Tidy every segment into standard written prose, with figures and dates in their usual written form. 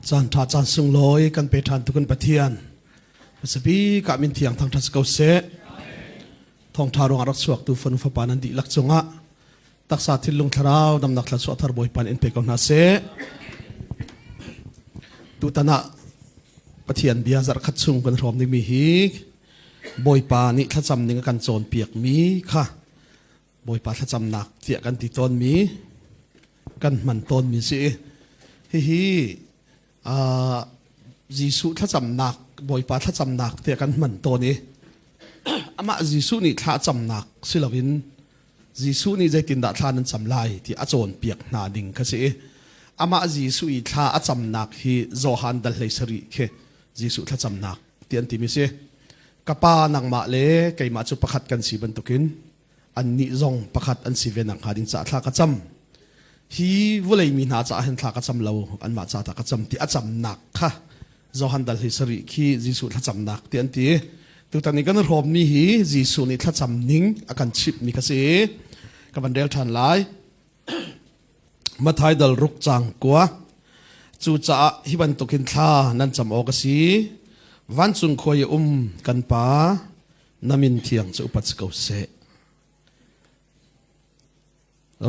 Caan ṭha caan sunglawi kan pe ṭhan tu kan Pathian. Hmasabi ka min thiang thangṭhat si ko seh. Thawngṭha ruangah rak chuak tu fanu fapa nan dihlak cungah taksa thinlung thlarau damnak thluachuah thar Bawipa nih in pe ko hna seh. Tutan ah Pathian bia zarhkhat chung kan hrawm dingmi hi Bawipa nih thlacam ning a kan cawnpiakmi kha Bawipa thlacamnak tiah kan ti tawnmi kan hman tawnmi si. Hihi Jesuh thlacamnak Bawipa thlacamnak tiah kan hman tawn i amah Jesuh nih thlacamnak si loin Jesuh nih zeitindah thla nan cam lai ti a cawnpiak hna ding kha si i amah Jesuh i thla a camnak hi Johan dal 17 khi Jesuh thlacamnak ti an timi si. Ka pa nangmah le keimah cu pakhat kan si bantukin annih zong pakhat an si ve nakhnga ding caah thla ka cam. Hi vawlei mi hna caah hin thla ka cam lo, anmah ca tah ka cam ti a camnak kha Johan dal hi sarih khi Jesuh thlacamnak ti an ti. Tutan i kan hrawmmi hi Jesuh nih thlacam ning a kan chimhmi kha si. Ka van rel ṭhan lai. Matthai dal ruk cang kua. Cucaah hi bantukin thla nan cam awk a si. Vancung khua i um kan Pa, na min thiang cu upat si ko seh.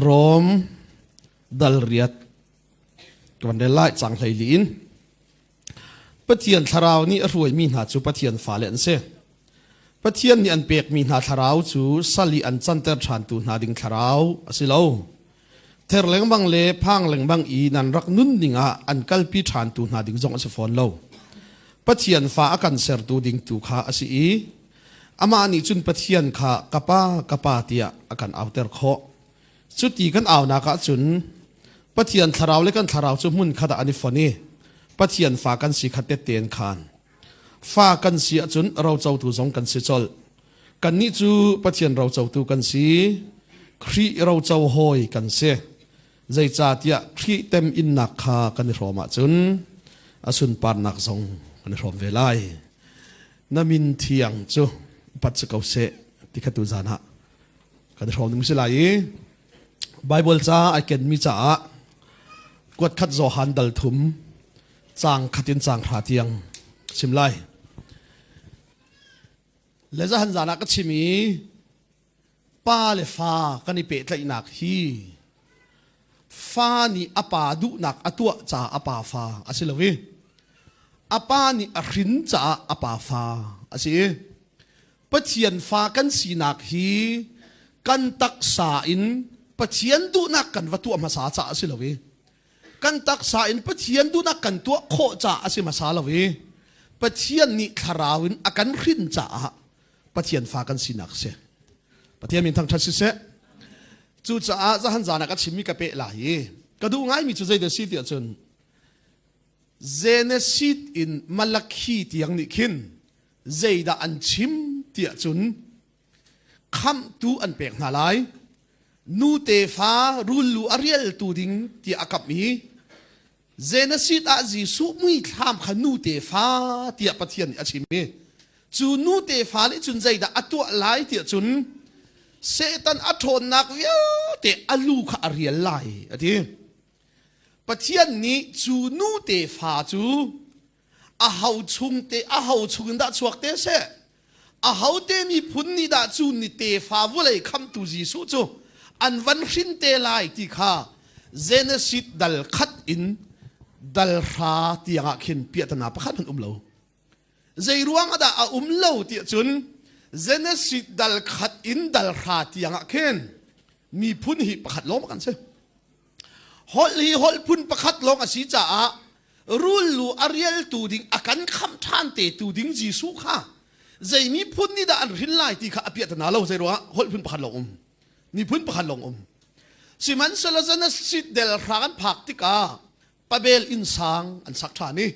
Rom dal riat ka van rel lai cang hlei li in. Pathian thlarau nih a hruaimi hna cu Pathian fale an si. Pathian nih an pekmi hna thlarau cu sal i an canter ṭhantu hna ding thlarau a si lo. Ther lengmang le phang lengmang i nan rak nun ding ah an kalpi ṭhantu hna ding zong a si fawn lo. Pathian fa a kan sertu ding tu kha a si i amah nih cun Pathian kha ka pa, ka pa tiah a kan auter khawh. Cuti kan aunak ah cun Pathian thlarau le kan thlarau cu hmun khat ah an i fon i Pathian fa kan si kha tette an khaan. Fa kan si ahcun rocotu zong kan si colh. Kannih cu Pathian rocotu kan si. Khrih roco hawi kan si. Zeicahtiah Khrih teminnak kha kan i hrawm ahcun a sunparnak zong kan i hrawm ve lai. Na min thiang cu upat si ko seh ti kha tuzan ah kan i hrawm ding si lai i Bible ca ai kenmi caah kuat khat Johan dal thum caang khat in caang hra tiang chim lai. Le zahan zan ah ka chim i pa le fa kan i pehtlaihnak hi fa nih a pa duhnak a tuah caah a pa fa a si lo i a pa nih a hrin caah a pa fa a si i Pathian fa kan sinak hi kan taksa in Pathian duhnak kan va tuah hmasa caah a si lo i kan taksa in Pathian duhnak kan tuah khawh caah a si hmasa lo i Pathian nih thlarau in a kan hrin caah Pathian fa kan sinak a si. Pathian min thangṭhat siseh. Cucaah zahan zan ah ka chimmi ka peh lai i ka duh ngaimi cu zeidah si tiah cun Genesis in Malakhi tiang nih khin zeidah an chim tiah cun khamhtu an pek hna lai nu tefa rullu a rialtu ding tiah a kamh i Genesis ah Jesuh muithlam kha nu tefa tiah Pathian nih a chim i cu nu tefa nih cun zeidah a tuah lai tiah cun Satan a ṭhawnnak vialte a lu kha a rial lai a ti. Pathian nih cu nu tefa cu a ho chung te a ho chung in dah chuak te seh a ho te miphun nih dah cu ni tefa vulei khamtu Jesuh cu an van hrin te lai ti kha Genesis dal khat in dal hra tiang ah khin piahtana pakhat hmanh um lo zei ruang ah dah a um lo tiah cun Genesis dal khat in dal hra tiang ah khin miphun hi pakhat lawng kan si Holh hi holh phun pakhat lawng a si caah rul lu a rialtu ding a kan khamh ṭhan te tu ding Jesuh kha zei miphun nih dah an hrin lai ti kha a piahtana lo zei ruangah holh phun pakhat lawng um miphun pakhat lawng um sihmanhsehlaw zan a sit del hrang an phak tikah Babel inn sang an sak ṭhan i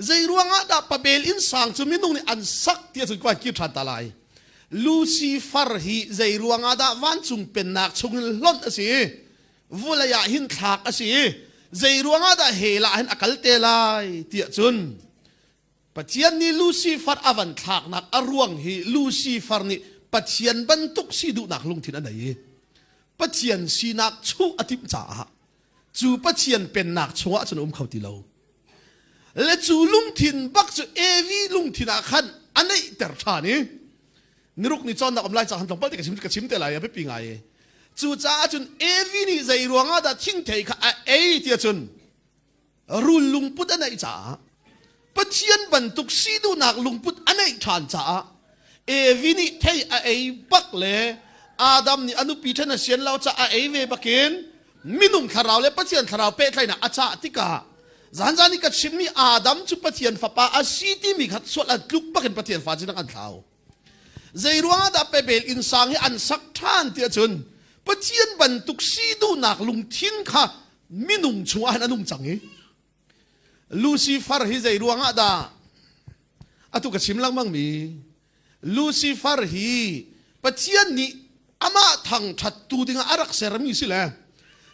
zei ruangah dah Babel inn sang cu minung nih an sak ti ahcun ka kir ṭhan ta lai Lucifer hi zei ruangah dah vancung pennak chungin hlonh a si vulei ah hin thlak a si zei ruangah dah hell ah hin a kal te lai tiah cun Pathian nih Lucifer a van thlaknak a ruang hi Lucifer nih Pathian bantuk si duhnak lungthin a nei i Pathian sinak chuh a timh caah cu Pathian pennak chungah cun um kho ti lo. Le cu lungthin bak cu Evi lungthin ah khan a neihter ṭhan i niruk ni cawnnak um lai ca han tlawmpal te ka chim ka chim te lai a biapi ngai i cucaah cun Evi nih zei ruangah dah thingthei kha a ei tiah cun rul lungput a neih caah Pathian bantuk si duhnak lungput a neih ṭhan caah Evi nih thei a ei bak le Adam nih a nupi ṭhen a sian lo caah a ei ve bakin minung thlarau le Pathian thlarau pehtlaihnak a cah tikah zanzan i ka chimmi Adam cu Pathian fapa a si timi kha sual an tluk bakin Pathian fa cu an thlau. Zei ruangah dah Babel innsang hi an sak ṭhan tiah cun Pathian bantuk si duhnak lungthin kha minung chungah hin a nung cang i Lucifer hi zei ruangah dah atu ka chim lengmang mi Lucifer hi Pathian nih amah thangṭhattu dingah a rak sermi si le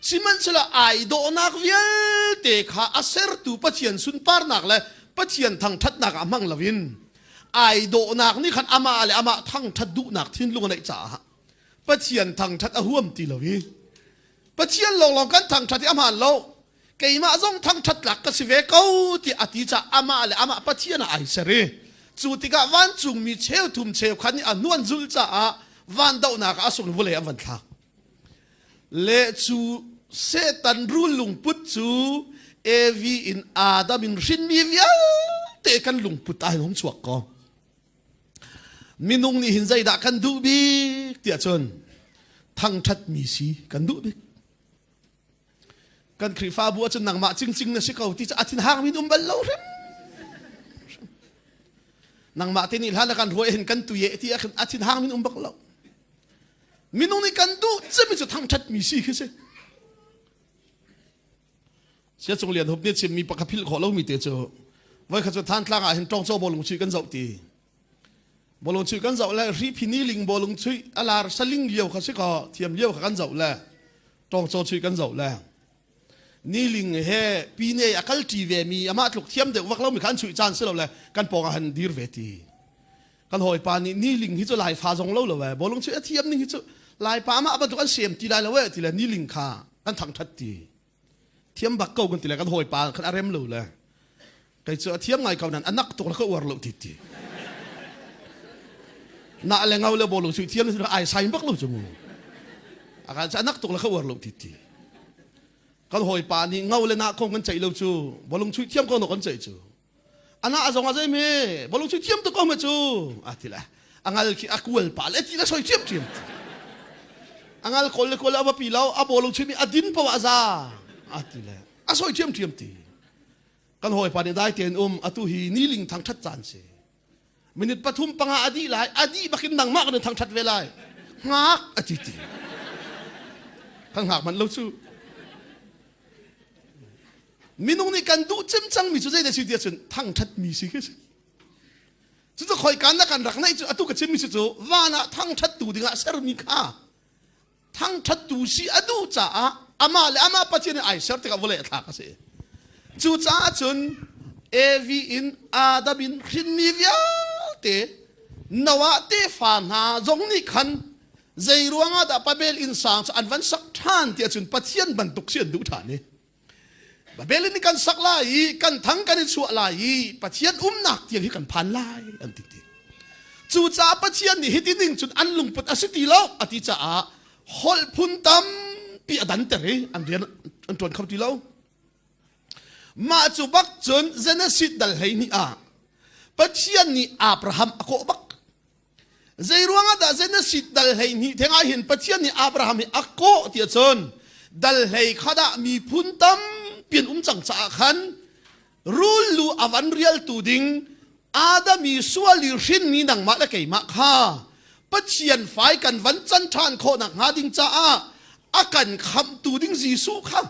sihmanhsehlaw ai dawhnak vialte kha a sertu Pathian sunparnak le Pathian thangṭhatnak ah hmang loin ai dawhnak nih khan amah le amah thangṭhat duhnak thinlung a neih caah Pathian thangṭhat a huam ti lo i Pathian lawnglawng kan thangṭhat i a hmaan lo keimah zong thangṭhat tlak ka si ve ko tiah a ti caah amah le amah Pathian ah ai ser i cu tikah vancungmi cheuthum cheukhat nih a hnu an zulh caah van dohnak ah a sung vawlei an van thlak le cu Satan rul lungput cu Evi in Adam in hrinmi vialte kan lungput ah hin hung chuak ko minung nih hin zeidah kan duh bik tiah cun thangṭhatmi si kan duh bik kan Khrihfabu ahcun nangmah cingcing na si ko ti cu a thin hang min um bal lo hrim nangmah te nih hlan kan ruai hin kan tuye ti ah khin a thin hang min um bak lo minung nih kan duh cemi cu thangṭhat mi si khi si sia cung lian hup nih chimmi pakhat philh khawh lomi te cu voi khat cu thantlang ah hin tawngcaw bawlung chuih kan zoh ti bawlung chuih kan zoh le hri phini ling bawlung chuih a lar saling lio kha si kaw thiam lio kha kan zoh le tawngcaw chuih kan zoh le niling he pine a kal ṭi ve mi amah tluk thiam deuh vak lomi kha an chuih caan si lo le kan pawng ah han dir ve ti kan hawipa nih niling hi cu laifa zong lo lo e bawlung chuih a thiam ning hi cu laipa amah bantuk an sem ti lai lo e ti le niling kha kan thangṭhat ti thiam bak ko kan ti le kan hawipa khan a rem lo le kei cu a thiam ngai ko nan a nak tuk le ka uar lo ti ti na le ngau le bawlung chuih thiam le ai sai bak lo cu mu a kan a nak tuk le ka uar lo ti ti kan hawipa nih ngau le na kong kan ceih lo cu bawlung chuih thiam ko no kan ceih cu ana azong a zei me bawlung chuih thiam tuk ko me cu a ti le angal khi a kual pa le ti le soi thiam thiam angal kol le kol a va pi lo a bawlung chuih mi a din pa a za a ti le a soi thiam thiam ti kan hawipa nih dai tein um atu hi niling thangthat caan si minute pathum panga a dih lai a dih bakin nangmah kan thangthat ve lai hngak a ti ti kan hngak manh lo cu minung nih kan duh cem cangmi cu zeidah si ti ahcun thangthat mi si khi si cucu khoikan na kan rak neih cu atu ka chimmi si cu van ah thangthat tu dingah sermi kha thangṭhattu si a duh caah amah le amah Pathian nih ai ser tikah vawlei a thlak a si. Cucaah cun Evi in Adam in hrinmi vialte Noah tefa hna zong nih khan zei ruangah dah Babel innsang cu an van sak ṭhan tiah cun Pathian bantuk si an duh ṭhan i Babel in kan sak lai i kan thang kan i chuah lai i Pathian umnak tiang hi kan phan lai an ti ti. Cucaah Pathian nih hiti ning cun an lungput a si ti lo a ti caah holh phun tampi a danter i an rian an ṭuan kho ti lo. Mah cu bak cun Genesis dal 12 ah Pathian nih Abraham a kawh bak. Zeiruangah dah Genesis dal 12 theng ah hin Pathian nih Abraham hi a kawh tiah cun dal hlei khat ah miphun tampi an um cang caah khan rul lu a van rialtu ding Adam i sual i hrinmi nangmah le keimah kha Pathian fai kan van can ṭhan khawh nakhnga ding caah a kan khamhtu ding Jesuh kha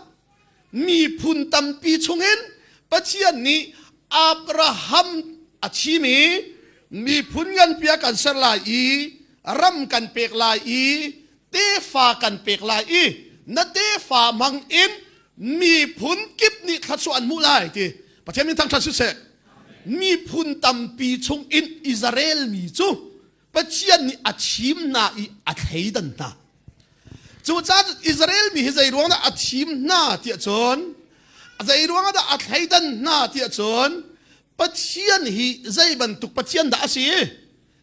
miphun tampi chungin Pathian nih Abraham a thim i miphun nganpi a kan ser lai i ram kan pek lai i tefa kan pek lai i na tefa hmang in miphun kip nih thluachuah an hmuh lai ti Pathian min thangṭhat siseh miphun tampi chung in Israel mi cu Pathian nih a thim hna i a thleidan hna. Cucaah Israel mi hi zei ruang dah a thim hna tiah cun. Zei ruangah dah a thleidan hna tiah cun Pathian hi zei bantuk Pathian dah a si?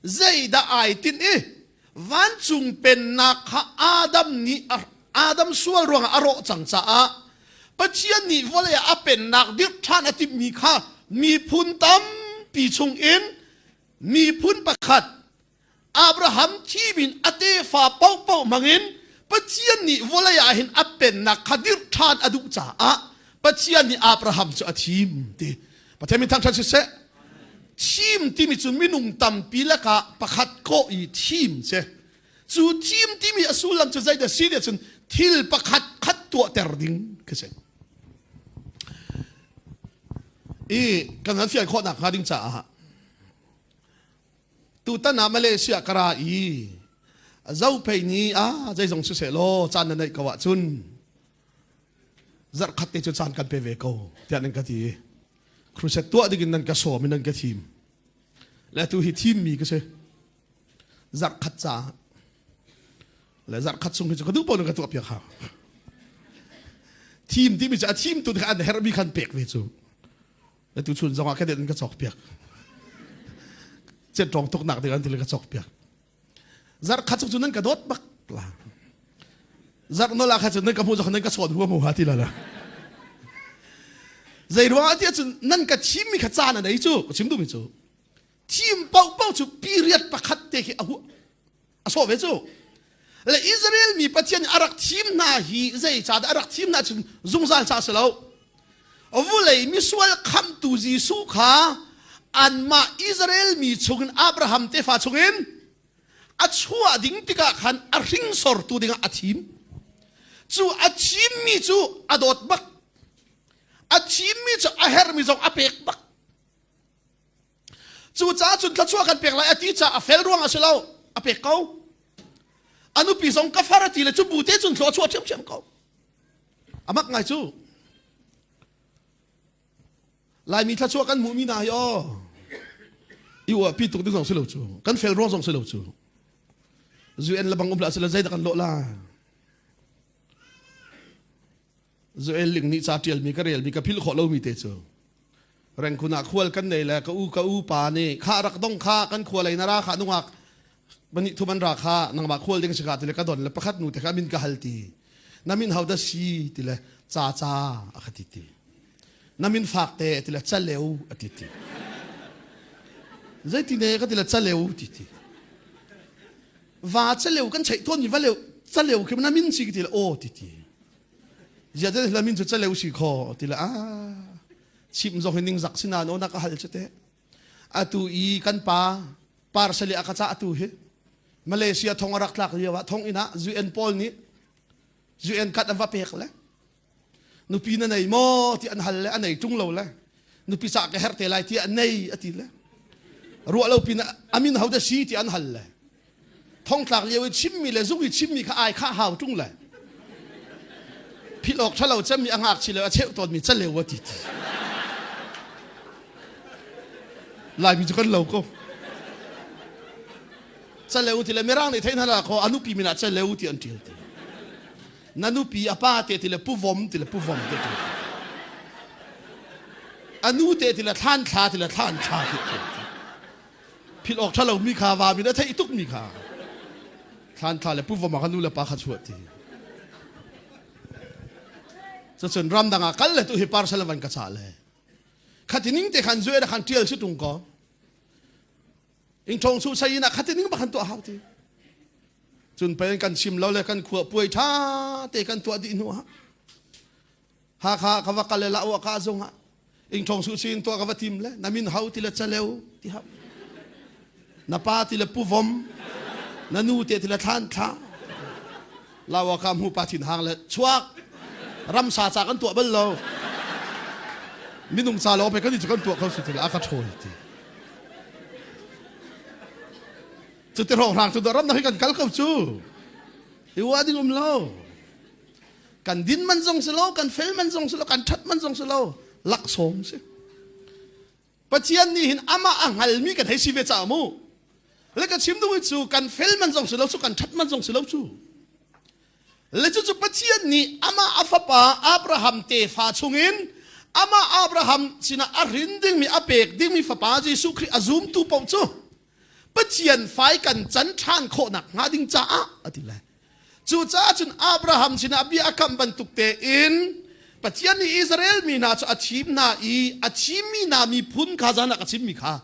Zeidah ai tinh i vancung pennak kha Adam nih Adam sual ruangah a rawh cang caah Pathian nih vawlei ah a pennak dirh ṭhan a timhmi kha miphun tampi chungin miphun pakhat Abraham thimin a tefa paohpaoh hmangin Pathian nih vawlei ah hin a pennak kha dirh ṭhan a duh caah Pathian nih Abraham cu a thim ti. Pathian min thangṭhat siseh. Thim timi cu minung tampi lakah pakhat kawh i thim si. Cu thim timi a sullam cu zeidah si tiah cun thil pakhat khat tuahter ding khi si. I kan han fian khawhnak hnga ding caah Tutan ah Malaysia ka ra i Zophei nih ah zeizong siseh law caan na neih ko ahcun zarhkhat te cu caan kan pe ve ko tiah nan ka ti. Crusade tuah ding in nan ka sawm i nan ka thim. Le tu hi thimmi ka si. Zarhkhat caah le zarhkhat chung hi cu ka duh paoh in ka tuah piak hau. Thim timi cu a thim tu kha an herhmi khan pek ve cu. Na tu chun zongah ka in ka cawk piak. Cet rong tuk nak ding an til ka cawk piak. Zarh khat cu nan ka dawt bak la. Zarh nola kha cu nan ka hmu zong nan ka chawn huam ha ti la la. Zei ruang ah tiah cun nan ka thim mi kha caan an ei cu ka chim duhmi cu thim paohpaoh cu period pakhat te khi a a sawh ve cu le Israel mi Pathian nih a rak thim hna hi zei ca dah a rak thim hna cun zungzal ca si lo vulei misual khamtu Jesuh kha anmah Israel mi chungin Abraham tefa chungin a chuah ding tikah khan a hringsortu dingah a thim cu a thimmi cu a dawt bak a thimmi cu a herhmi zong a pek bak Cucaah cun thluachuah kan pek lai a ti caah a fel ruang a si lo, a pek ko. A nupi zong ka far a ti le cu bu te cun thlua chuah ṭhiamṭhiam ko. A mak ngai cu. Laimi thluachuah kan hmuhmi hna hi aw i uahpi tuk ding zong si lo cu. Kan fel ruang zong si lo cu. UN le bang um hlah sila zeidah kan lawh la. Joel Ling nih ca ṭialmi ka relmi ka philh khawh lomi te cu Rengkhun ah khual kan nei le ka u ka u pa nih kha rak dong kha kan khua lei na ra kha nungak pahnih thum an ra kha nangmah khual ding si kha ti le ka don le pakhat nu te kha min ka hal ti na min ho dah si ti le ca ca a ka ti ti na min fak te ti le caleu a ti ti zeiti ne ka ti le caleu ti ti va caleu kan cheih tawn mi va leu caleu khi na min si ti le aw ti ti zia te la min cu caleu si kho ti le a chim zong hi ningzak sina no na ka hal chu te atu i kan pa parsali a ka ca atu hi Malaysia thong a rak tlak lio ah thong inn ah UN pawl nih UN kat an va pek le nupi na nei maw ti an hal le a nei ṭung lo le nupi cah ka herh te lai ti a nei a ti le ruah lo pin amin ho da si ti an hal le thongtlak lio i chimmi le zung i chimmi kha ai kha hau ṭung le philh awk ṭhalo cemmi a ngakchi le a cheuh tawnmi caleu a ti ti Laimi cu kan lo ko caleu ti le mirang nih theih hna la kho a nupi min ah caleu ti an ṭial ti na nupi a pa te ti le puvom ti le puvom te ti a nu te ti le thlan thla ti le thlan thla ti philh awk ṭhalo mi kha va min a theih tuk mi kha thlan thla le puvom ah ka nu le pa kha chuah ti cucun ramdang ah kal le tu hi parcel van ka cha le khati ning te khan zue khan tial si tung ko ing thong su sai na khati ning ba khan tuah hau ti Cun pei kan chim lo le kan khua puai ṭha te kan tuah dih hnu ah Hakha ka va kal le la ka zung ah ingṭhong su sin tuah ka va tim le na min hau ti le caleu ti hau na pa ti le puvom na nu te ti le thlan thla lawa ka hmu pa thin hang le chuak ramsa ca kan tuah bal lo minung ca lo pe kan i cu kan tuah kho si ti le a ka ṭhawl ti Cuti hrawnghrang cu ram hi kan kal ko cu. I ua ding um lo. Kan din man zong si lo, kan fel man zong si lo, kan ṭhat man zong si lo, laksawng si. Pathian nih hin amah a hngalmi kan hei si ve caah mu. Le ka chim duhmi cu kan fel man zong si lo cu, kan ṭhat man zong si lo cu. Le cucu Pathian nih amah a fapa Abraham tefa chungin Amah Abraham sinah a hrin dingmi a pek dingmi fapa Jesuh Khrih a zumtu paoh cu Pathian fai kan can ṭhan khawhnak hnga ding caah a ti le. Cucaah cun Abraham sinah bia a kamh bantuk tein Pathian nih Israel mi hna cu a thim hna i a thimmi hna miphun kha zan ah ka chimmi kha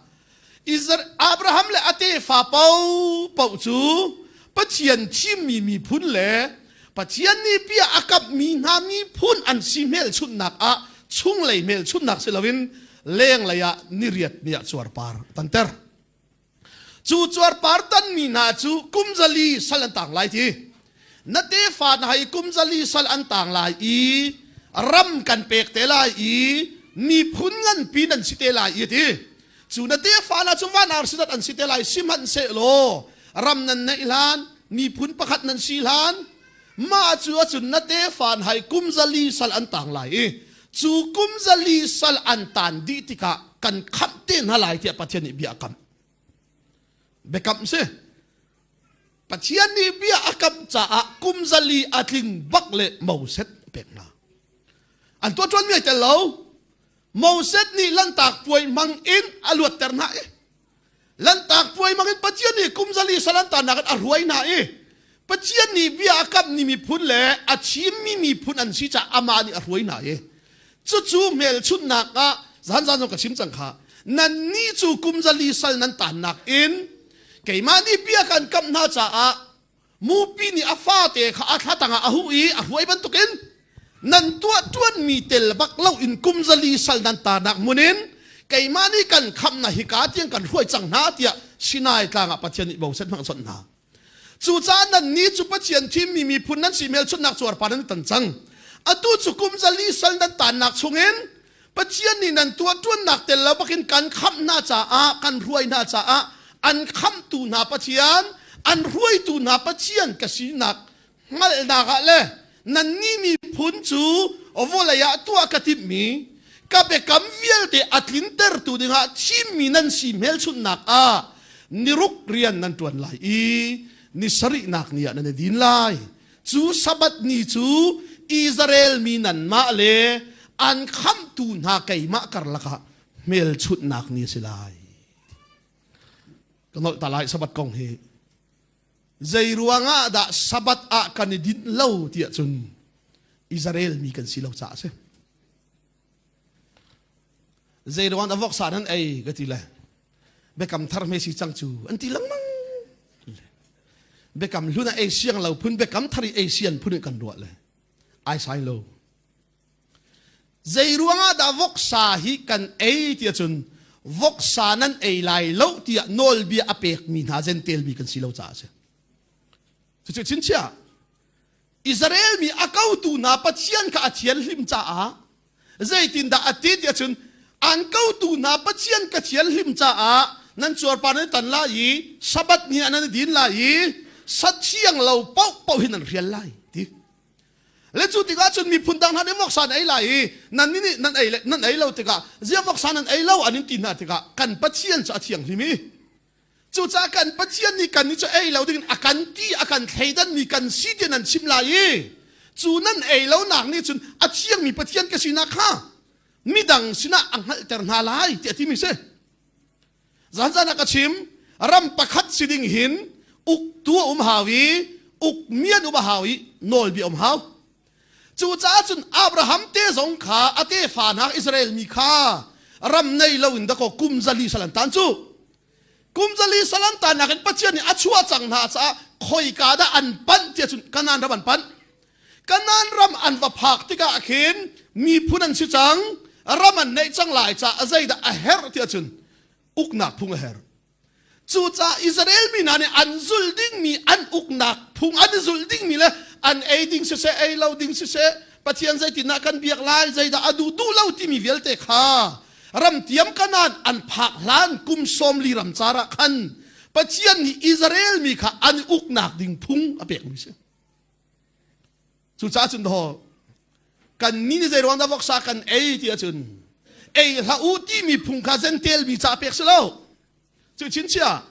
Abraham le a tefa paohpaoh cu Pathian thimmi miphun le Pathian nih bia a kamhmi hna miphun an si hmelchunhnak ah chunglei hmelchunhnak si loin lenglei ah niriat ni ah cuarpar a tanter. Cu cuarpar tanmi hna cu kum zali sal an tang lai ti. Na tefa hna hi kum zali sal an tang lai i ram kan pek te lai i miphun nganpi nan si te lai i ti. Cu na tefa hna cu van arsidat an si te lai sihmanhsehlaw ram nan neih hlan miphun pakhat nan si hlan mah cu acun na tefa hna hi kum zali sal an tang lai i cu kum zali sal an tan dih tikah kan khamh te hna lai tiah Pathian nih bia a kamh. Biakamh si. Pathian nih bia a kamh caah kum zali a tling bak le Moses a pek hna. An tuah ṭuanmi ai tel lo. Moses nih lantak puai hmang in a luatter hna i Lantak puai mangin Pathian nih kum zali salantanak in a hruai hna i Pathian nih bia a kamhmi miphun le a thimmi miphun an si caah amah nih a hruai hna i cucu hmelchunhnak ah zan zan zong ka chim cang kha nannih cu kum zali sal nan tannak in keimah nih bia kan kamh hna caah Mupi nih a fate kha a thla tangah a huh i a hruai bantukin nan tuah ṭuanmi tel bak loin kum zali sal nan tarnak hmun in keimah nih kan khamh na hika tiang kan hruai cang hna tiah Sinai tlang ah Pathian nih Moses hmang chawnh hna. Cucaah nannih cu Pathian thimmi miphun nan si hmelchunhnak cuarpar nan tan cang. Atu cu kum zali sal nan tannak chungin Pathian nih nan tuahṭuannak tel lo bakin kan khamh hna caah kan hruai hna caah an khamhtu hna Pathian an hruaitu hna Pathian ka sinak hngalhnak ah le nannih miphun cu vawlei ah tuah ka timhmi ka biakam vialte a tlintertu dingah thimmi nan si hmelchunhnak ah niruk rian nan ṭuan lai i ni sarihnak ni ah nan i din lai Cu Sabbath ni cu Israel mi nanmah le an khamhtu hna keimah karlak ah hmelchunhnak ni a si lai. Ka nolh ta lai Sabbath kong hi. Zei ruangah dah Sabbath ah kan i dinh lo tiah cun Israel mi kan si lo caah a si. Zei ruang dah voksa nan ei ka ti le biakam thar hme si cang cu an ti lengmang. Biakam hlun ah ei siang lo phun biakam thar i ei sian phun in kan ruah le ai sai lo. Zei ruangah dah voksa hi kan ei tiah cun voksa nan ei lai lo tiah nawlbia a pekmi hna Jentail mi kan si lo caah a si. Cucu chinchiah Israel mi a kotu hna Pathian kha a thianhlim caah zeitindah a ti tiah cun an kotu hna Pathian ka thianhlim caah nan cuarpar nan tan lai i Sabbath ni ah nan i din lai i sathiang lo paohpaoh hi nan hrial lai ti. Le cu tikah cun miphun dang hna nih voksa an ei lai i nan nih nan ei nan ei lo tikah ziah voksa nan ei lo an in ti hna tikah kan Pathian cu a thianghlim i Cucaah kan Pathian nih kan nih cu ei lo dingin a kan ti a kan thleidanmi kan si ti nan chim lai i cu nan ei lonak nih cun a thiangmi Pathian ka sinak kha midang sinah a hngalhter hna lai tiah a timi si. Zanzan ah ka chim ram pakhat si ding hin uktu a um hau i ukmi an um a hau i nawlbia um hau. Cucaah cun Abraham te zong kha a tefa hna Israel mi kha ram nei lo in dakaw kum zali sal an tan cu. Kum zali salam tanak in Pathian nih a chuah cang hna caah khoika dah an panh tiah cun Kanaan ram an panh. Kanaan ram an va phak tikah khin miphun an si cang, ram an neih cang lai caah zeidah a herh tiah cun uknak phung a herh. Cucaah Israel mi hna nih an zulh dingmi an uknak phung an i zulh dingmi le an ei ding siseh ei lo ding siseh Pathian zeitindah kan biak lai zeidah a duh duh lo timi vialte kha Ramtiam Kanaan an phak hlan kum sawmli ramcar ah khan Pathian nih Israel mi kha an i uknak ding phung a pekmi si. Cucaah cun daw kan ni nih zei ruang dah voksa kan ei ti ahcun ei hlah u timi phung kha Jentail mi ca pek si lo. Cu chinchia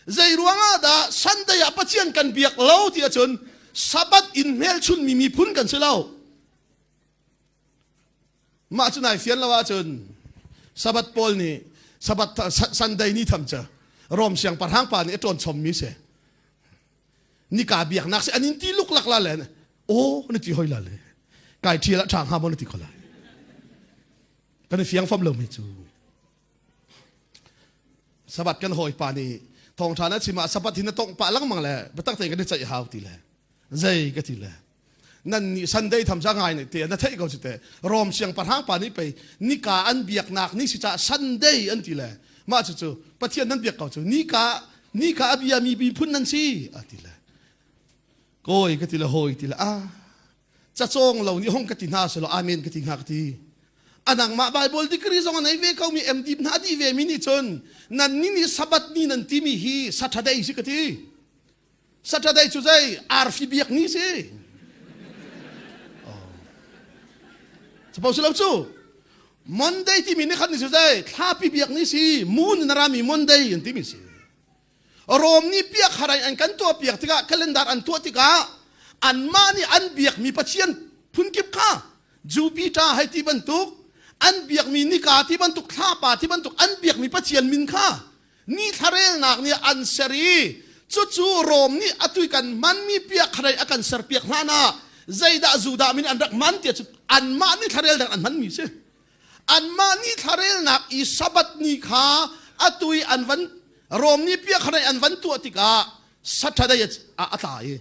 zei ruangah dah Sunday ah Pathian kan biak lo ti ahcun Sabbath in hmelchunmi miphun kan si lo. Mah cu nai fian lo ahcun Sabbath pawl nih Sabbath Sunday ni tham cu Rom siangpahrang pa nih a ṭawn chommi si. Nika biaknak si an in ti luklak la le aw na ti hoi la le kai ṭhial ah ṭha hnga maw na ti kho lai. Kan i fiang fam lomi cu. Sabbath kan hawipa nih thawngṭha na chim ah Sabbath hi na tongh pah lengmang le biatak tein kan i ceih hau ti le zei ka ti le nan nih Sunday tham sa ngai ne te na theih ko cu te Rom siangpahrang pa nih pei nika an biaknak ni si caah Sunday an ti le mah cu cu Pathian nan biak ko cu nika nika a bia mi miphun nan si a ti le kawi ka ti le hawi ti le ah cacawng lo nih hong ka ti hna selaw amen ka ti hnga ka ti anangmah Bible degree zong a nei ve ko mi MD hna di ve mi nih cun nan ni nih Sabbath ni nan timi hi Saturday si ka ti Saturday cu zei arfi biak ni si Suppose lo cu Monday timi ni khat ni cu zei thlapi biak ni si moon na rami Monday an timi si Rom nih piak harai an kan tuah piak tikah calendar an tuah tikah anmah nih an biakmi pathian phunkip kha Jupiter hei ti bantuk an biakmi nika ti bantuk thlapa ti bantuk an biakmi pathian min kha ni thlarelnak nih an ser i cucu Rom nih atu kan hmanmi piak harai a kan ser piak hlan ah zeidah Judah min an rak hman tiah cun anmah ni thlarel dang an hmanmi si Anmah ni thlarelnak i Sabbath ni kha atu i an van Rom nih piakhanai an van tuah tikah Saturday ah a tla i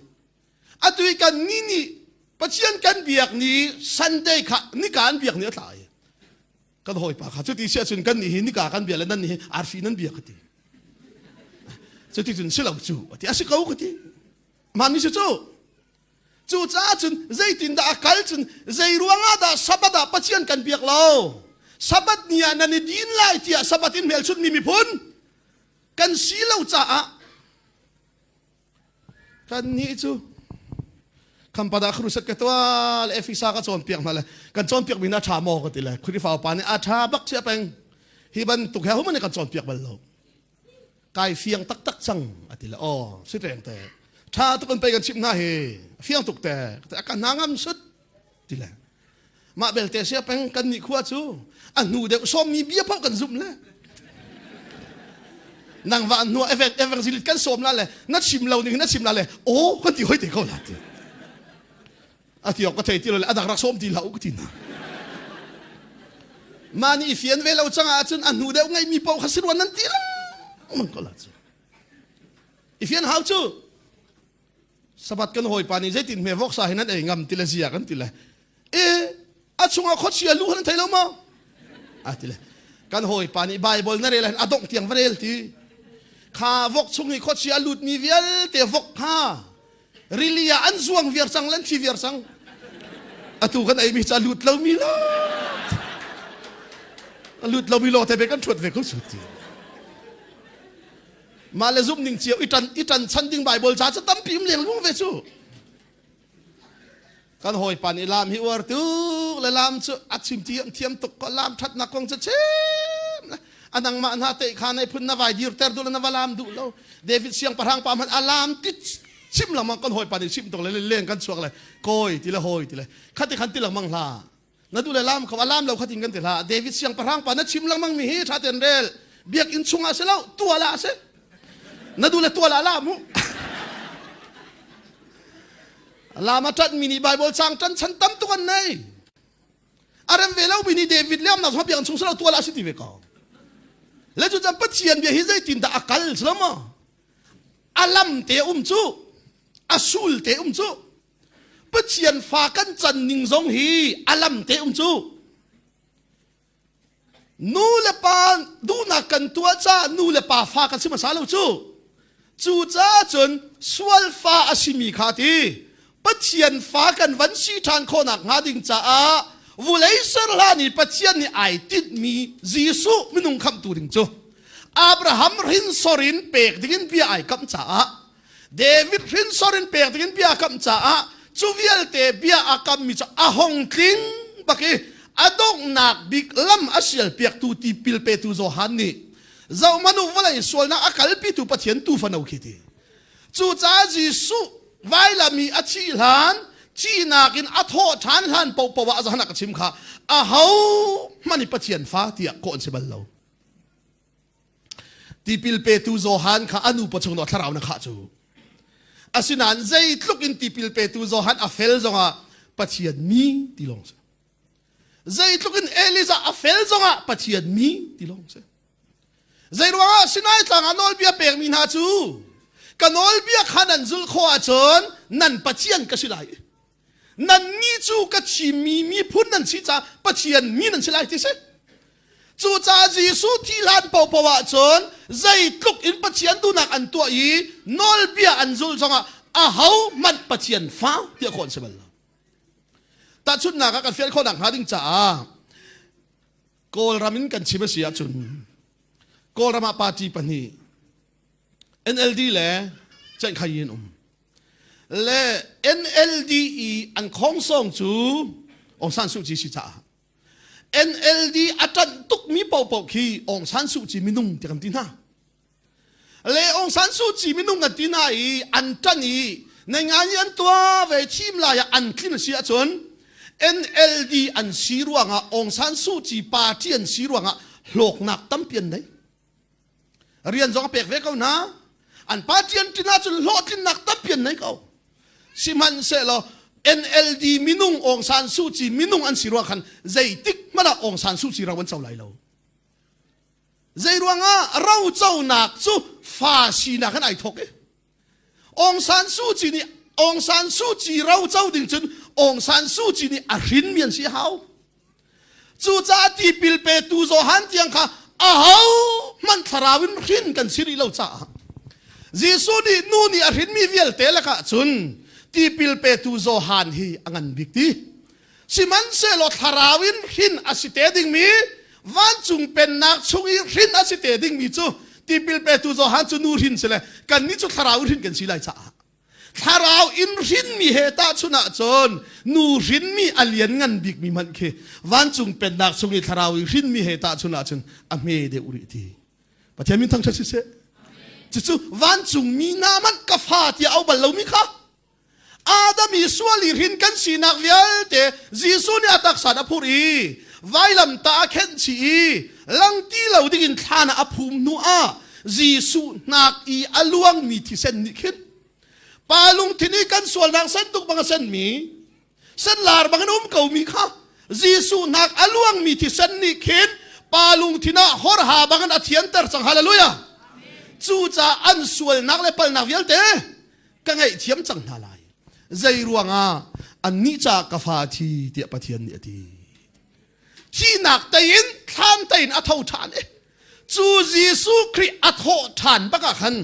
atu i kan ni nih Pathian kan biak ni Sunday kha nika an biak ni a tla i kan hawipa kha cuti si ahcun kan nih hi nika kan bia le nan nih hi arfi nan bia ka ti cuti cun si lo cu a ti a si ko ka ti mah mi si cu Cucaah cun zeitindah a kal cun zei ruangah dah Sabbath ah Pathian kan biak lo? Sabbath ni ah nan i din lai tiah Sabbath in hmelchunhmi miphun kan si lo caah kannih cu khampat ah crusade ka tuah le Efesa ka cawnpiak hna le kan cawnpiak mi na ṭha maw ka ti le Khrihfa upa nih a ṭha bak chia peng hi bantuk he human nih kan cawnpiak bal lo kai fiang taktak cang a ti le aw si reng te tha tuk an pei kan chimh hna hi fiang tuk te a ka hna ngam sut ti le mah belte sia peng kan nih khua cu a hnu deuh sawm mi bia paoh kan zumh le nang va hnu evangelist kan sawm la le na chim lo ning na chim la le aw kan ti hoi te ko la ti a ti awk ka thei ti lo le a dang rak sawm ti hlah u ka ti hna mah nih fian ve lo cang ahcun a hnu deuh ngeimi paoh kha si ruan nan ti lengmang ko la cu i fian hau cu sabat kan hawipa nih zeitin hme voksa hi nan ei ngam ti le zia kan ti le e a chungah khuachia lu nan thei lo maw a ti le kan hawipa nih Bible na rel a dongh tiang va rel ti kha vok chung i khuachia a lutmi vialte vok kha rili ah an zuang viar cang lan thi viar cang atu kan ei mi ca lut lo mi lo a lut lo mi lo te be kan thuat ve ko su ti mah le zum ning cio i tan i tan chan ding bible ca ca tampi um leng lung ve cu kan hawipa nih lam hi uar tuk le lam cu a chim thiam thiam tuk ko lam thatnak kong cu chim le a nangmah hna te kha nei phun na vai dir ter duh le na va lam duh lo David siangpahrang pa hmanh a lam ti chim lengmang kan hawipa nih chim tuk le leng kan chuak le kawi ti le hawi ti le khati khan ti lengmang hla na duh le lam kho a lam lo khatin kan ti hlah David siangpahrang pa na chim lengmang mi hi tha ten rel biakinn chungah si lo tual ah si na duh le tual ah lam mu Lama ṭanhmi nih Baibal caang ṭan chan tam tuk an nei. A rem ve lomi nih David le amnak zong biakinn chung silo tual ah si ti ve ko. Le cu cun Pathian bia hi zeitin dah a kal silo maw? A lam te um cu, a sul te um cu. Pathian fa kan can ning zong hi a lam te um cu. Nu le pa duhnak kan tuah caah nu le pa fa kan si hmasa lo cu. Cucaah cun sual fa a simi kha ti Pathian fa kan van si ṭhan khawhnak hnga ding caah vulei ser hlan i Pathian nih ai tinhmi Jesuh minung khamhtu ding cu Abraham hrinsor in pek dingin bia ai kamh caah David hrinsor in pek dingin bia a kamh caah cu vialte bia a kammi cu a hong tling bak i a donghnak bik lam a sial piaktu tipil petu Johan nih zohmanh u vawlei sualnak a kalpitu Pathian tuufano khi ti cucaah Jesuh vailam i a thih hlan Thihnak in a thawh ṭhan hlan paohpaoh ah zahan ah ka chim kha aho hmanh i Pathian fa tiah kawh an si bal lo. Tipil petu Johan kha a nu pawchung dawh thlarau na khah cu. Asinain zeitluk in tipil petu Johan a fel zongah Pathian mi ti lawng si. Zeitluk in Elijah a fel zongah Pathian mi ti lawng si. Zeiruangah Sinai tlang ah nawlbia pekmi hna cu ka nawlbia kha nan zulh khawh ahcun nan Pathian ka si lai. Nannih cu ka thimmi miphun nan si caah Pathian mi nan si lai ti si. Cucaah Jesuh thi hlan paohpaoh ahcun zeitluk in Pathian duhnak an tuah i nawlbia an zulh zongah ahohmanh Pathian fa tiah khawh an si bal lo. Tahchunhnak ah kan fial khawh nakhnga ding caah Kawlram in kan chim a si ahcun Kawlram ah party pahnih NLD le Cenhkhai in um le NLD i an khongsong cu Aung San Suu Kyi si caah NLD a ṭanh tukmi paohpaoh khi Aung San Suu Kyi minung ti kan ti hna. Le Aung San Suu Kyi minung kan ti hna i an ṭan i nei ngai an tuah ve thim lai ah an tlin a si ahcun NLD an si ruangah Aung San Suu Kyi party an si ruangah hlawknak tampi an nei. Rian zong a pek ve ko hna. An party an ṭin ahcun hlawhtlinnak tampi an nei ko. Sihmanhsehlaw NLD minung Aung San Suu Kyi minung an si ruang khan zeitik hmanh ah Aung San Suu Kyi ro an co lai lo. Zeiruangah roconak cu fa sinak in ai thawk i Aung San Suu Kyi nih Aung San Suu Kyi roco ding cun Aung San Suu Kyi nih a hrinmi an si hau. Cucaah tipil petu Johan tiang kha aho hmanh thlarau in hrin kan si rih lo caah Jesuh nih nu nih a hrinmi vialte lakah cun tipil petu Johan hi a ngan bik ti. Sihmanhsehlaw thlarau in hrin a si te dingmi vancung pennak chung i hrin a si te dingmi cu tipil petu Johan cu nu hrin si le kannih cu thlarau in hrin kan si lai caah thlarau in hrinmi he tahchunh ahcun nu hrinmi a lian ngan bikmi hmanh khi vancung pennak chung i thlarau in hrinmi he tahchunh ahcun a hme deuh rih ti Pathian min thangṭhat siseh cucu vancung mi hna hmanh ka fa tiah au bal lomi kha Adam i sual i hrin kan sinak vialte Jesuh nih a taksa a phurh i vailam ta a khenh chih i langti lo dingin thlan ah a phum hnu ah Jesuh hnak i a luangmi thisen nih khin pa lungthin i kan sualnak sen tuk bang a senmi senlar bangin um komi kha Jesuh hnak a luangmi thisen nih khin pa lungthin ah horha bangin a thianter cang hallelujah cucaah an sualnak le palnak vialte ka ngaihthiam cang hna lai zei ruangah annih caah ka fa thi tiah Pathian nih a ti thihnak tei in thlan tei in a tho ṭhan i cu Jesuh Khrih a thawh ṭhan bak ah khan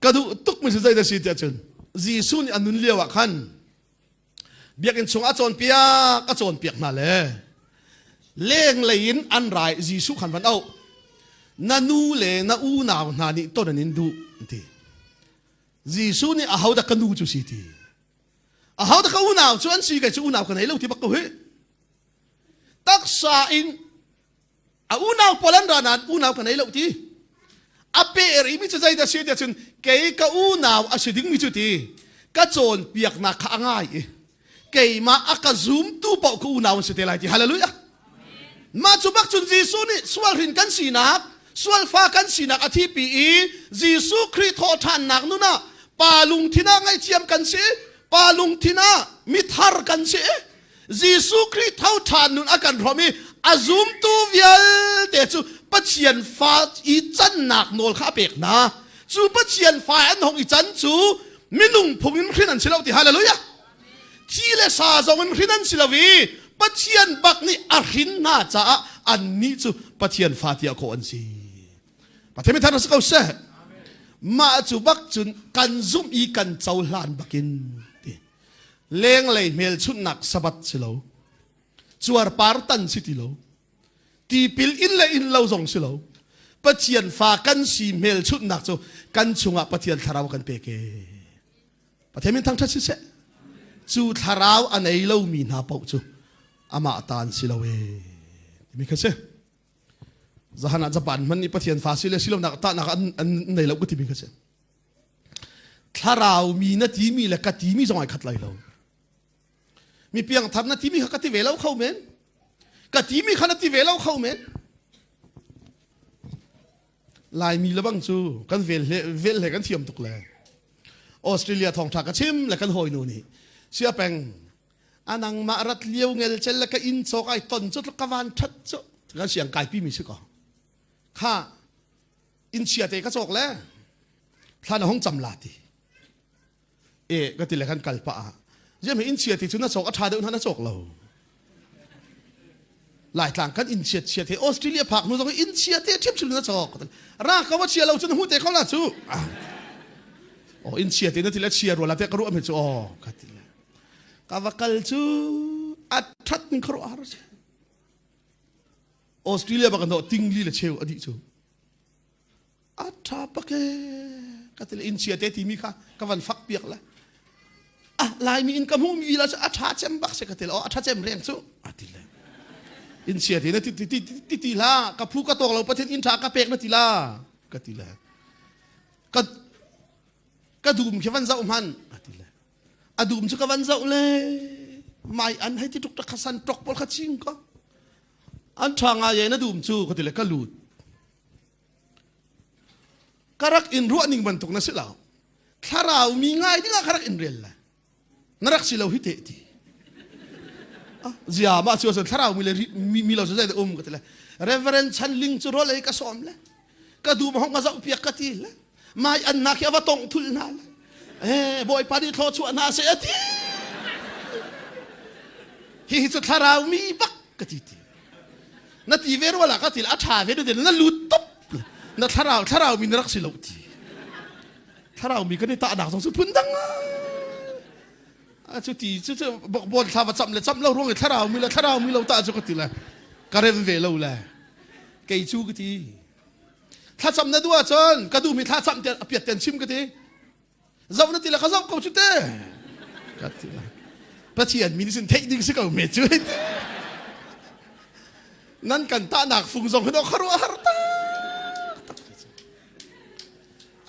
ka duh tuk mi cu zeidah si tiah cun Jesuh nih a nun lio ah khan Biakinn chung a cawnpiak a cawnpiak hna le lenglei in an ra i Jesuh khan van auh. Na nu le na unau hna nih ton an in duh an ti. Jesuh nih ahodah ka nu cu si ti. Ahodah ka unau cu an si kei cu unau ka nei lo ti bak ko hi. Taksa in A unau pawl an ra nain unau ka nei lo ti. A peh rihmi cu zeidah si tiah cun kei ka unau a si dingmi cu ti ka cawnpiaknak kha a ngai i keimah a ka zumtu paoh ka unau an si te lai ti. Hallelujah. Mah cu bak cun Jesuh nih sual hrin kan sinak, sualfa kan sinak a thipi i Jesuh Khrih thawhṭhannak nun ah pa lungthin ah ngaihthiam kan si, pa lungthin ah mithar kan si. Jesuh Khrih tho ṭhan nun a kan hrawm i a zumtu vialte cu Pathian fa i cannak nawl kha a pek hna. Cu Pathian fa an hong i can cu minung phung in hrin an si lo ti hallelujah. Thi le sa zong in hrin an si lo i Pathian bak nih a hrin hna caah annih cu Pathian fa tiah kawh an si. Pathian mi thar si ko seh. Mah cu bak cun kan zumh i kan cohlan bakin ti. Lenglei hmelchunhnak Sabbath si lo. Cuarpar tan si ti lo. Tipil in le in lo zong si lo. Pathian fa kan si hmelchunhnak cu kan chungah Pathian thlarau kan pek e. Pathian min thangṭhat siseh. Cu thlarau a nei lomi hna paoh cu amah ta an si lo e. Timi kha si. Zahan ah Japan hman nih Pathian fa si le si lonak tahnak an, an nei lo ka timi kha si. Thlarau mi na timi le ka timi zong ai khat lai lo. Mi piangthar na timi kha ka ti ve lo kho men. Ka timi kha na ti ve lo kho men. Laimi le bang cu kan vel he vel he kan thiam tuk le. Australia thawngtha ka chim le kan hawinu nih sia peng anang mah rat liu ngel cel le ka inn cawk ai ton cu ka van that cu kan siang kai pi mi si ko kha inn chia te ka cawk le thla na hong cam la ti e ka ti le kan kal pa ah ziam inn chia ti cu na cawk a tha deuh hna na cawk lo Laitlang kan inn chiat chiat he Australia phak hnu zong inn chia te ṭhim ṭhim na cawk ra ko a chia lo cu na hmu te ko la cu oh inn chia te na ti le chia ruala te ka ruah mi cu oh ka ti le ka va kal cu a ṭhat ning khuaruah har si Australia bak no tingli le cheu adi cu a ṭha bak e ka ti le inn chia te timi kha ka van fak piak le ah laimi in ka hmuh mi la cu a ṭha cem bak se ka ti le oh a ṭha cem reng cu a ti le inn chia te na ti ti ti ti ti la ka phu ka tawk lo pathian inn ṭha ka pek na ti la ka ti le ka ka dum khi van zoh hman a ti le a dum cu ka van zoh le mai an hei ti tuk ta khasan tok pawl kha ching ko an ṭha ngai na dum cu ka ti le ka lut ka rak in ruah ning bantuk na si lo thlarau mi ngai ding ah ka rak in rel le na rak si lo hi te ti zia ma cu thlarau mi le mi lo cu zei um ka ti le reverend chan ling cu rol ei ka sawm le ka dum hong ka zoh piak ka ti le mai an nak hi ava tong thul hna le eh bawipa nih thlaw chuah hna se ati hi hi cu thlarau mi bak ka ti ti na ti ve ruala ka ti a ṭha ve na ti na lut top na thlarau thlarau mi na rak si lo ti thlarau mi kan i tahnak zong cu phun dang a cu ti cu cu bokbon thla va camh le camh lo ruang i thlarau mi le thlarau mi lo ta cu ka ti le ka rem ve lo le kei cu ka ti thlacam na duh ahcun ka duhmi thlacam te a piat ten chim ka ti zoh na ti le ka zoh ko cu te ka ti la pathian min sin theih ding si ko me cu nan kan tahnak fung zong hi khuaruah har tak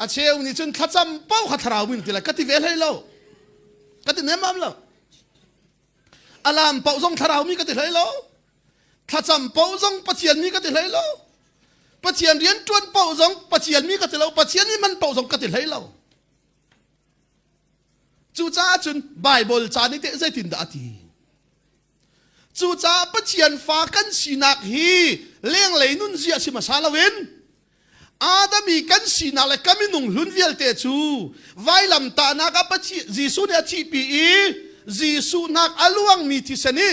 a cheu nih cun thlacam pau kha thlarau min ti la ka ti ve hlei lo ka ti nem am lo alam pau zong thlarau mi ka ti hlei lo thlacam pau zong pathian mi ka ti hlei lo Pathian rian ṭuan paoh zong Pathian mi ka ti lo, Pathian mi man paoh zong ka ti hlei lo. Cucaah cun Baibal ca nih teh zeitindah a ti? Cucaah Pathian fa kan sinak hi lenglei nunzia si hmasa loin Adam i kan sinak le ka minung hlun vialte cu vailamtahnak ah Pathian Jesuh nih a thihpi i Jesuh nak a luangmi thisen i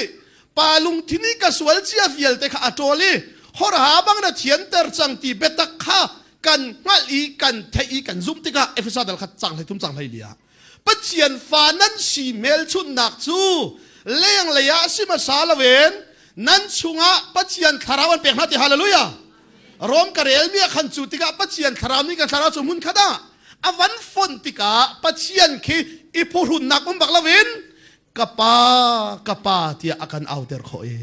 Pa lungthin i ka sual cia vialte kha a ṭawl i horha bang na thianter cang ti biatak kha kan hngalh i kan theih i kan zumh tikah Efesa dal khat cang hlei thum cang hlei li ah Pathian fa nan si hmelchunhnak cu lenglei ah si hmasa loin nan chungah Pathian thlarau an pek hna ti hallelujah Rom ka relmi ah khan cu tikah Pathian thlarau nih kan thlarau cu hmun khat ah a van fonh tikah Pathian khi i phuhrunnak um bak loin ka pa ka pa tiah a kan auter khawh i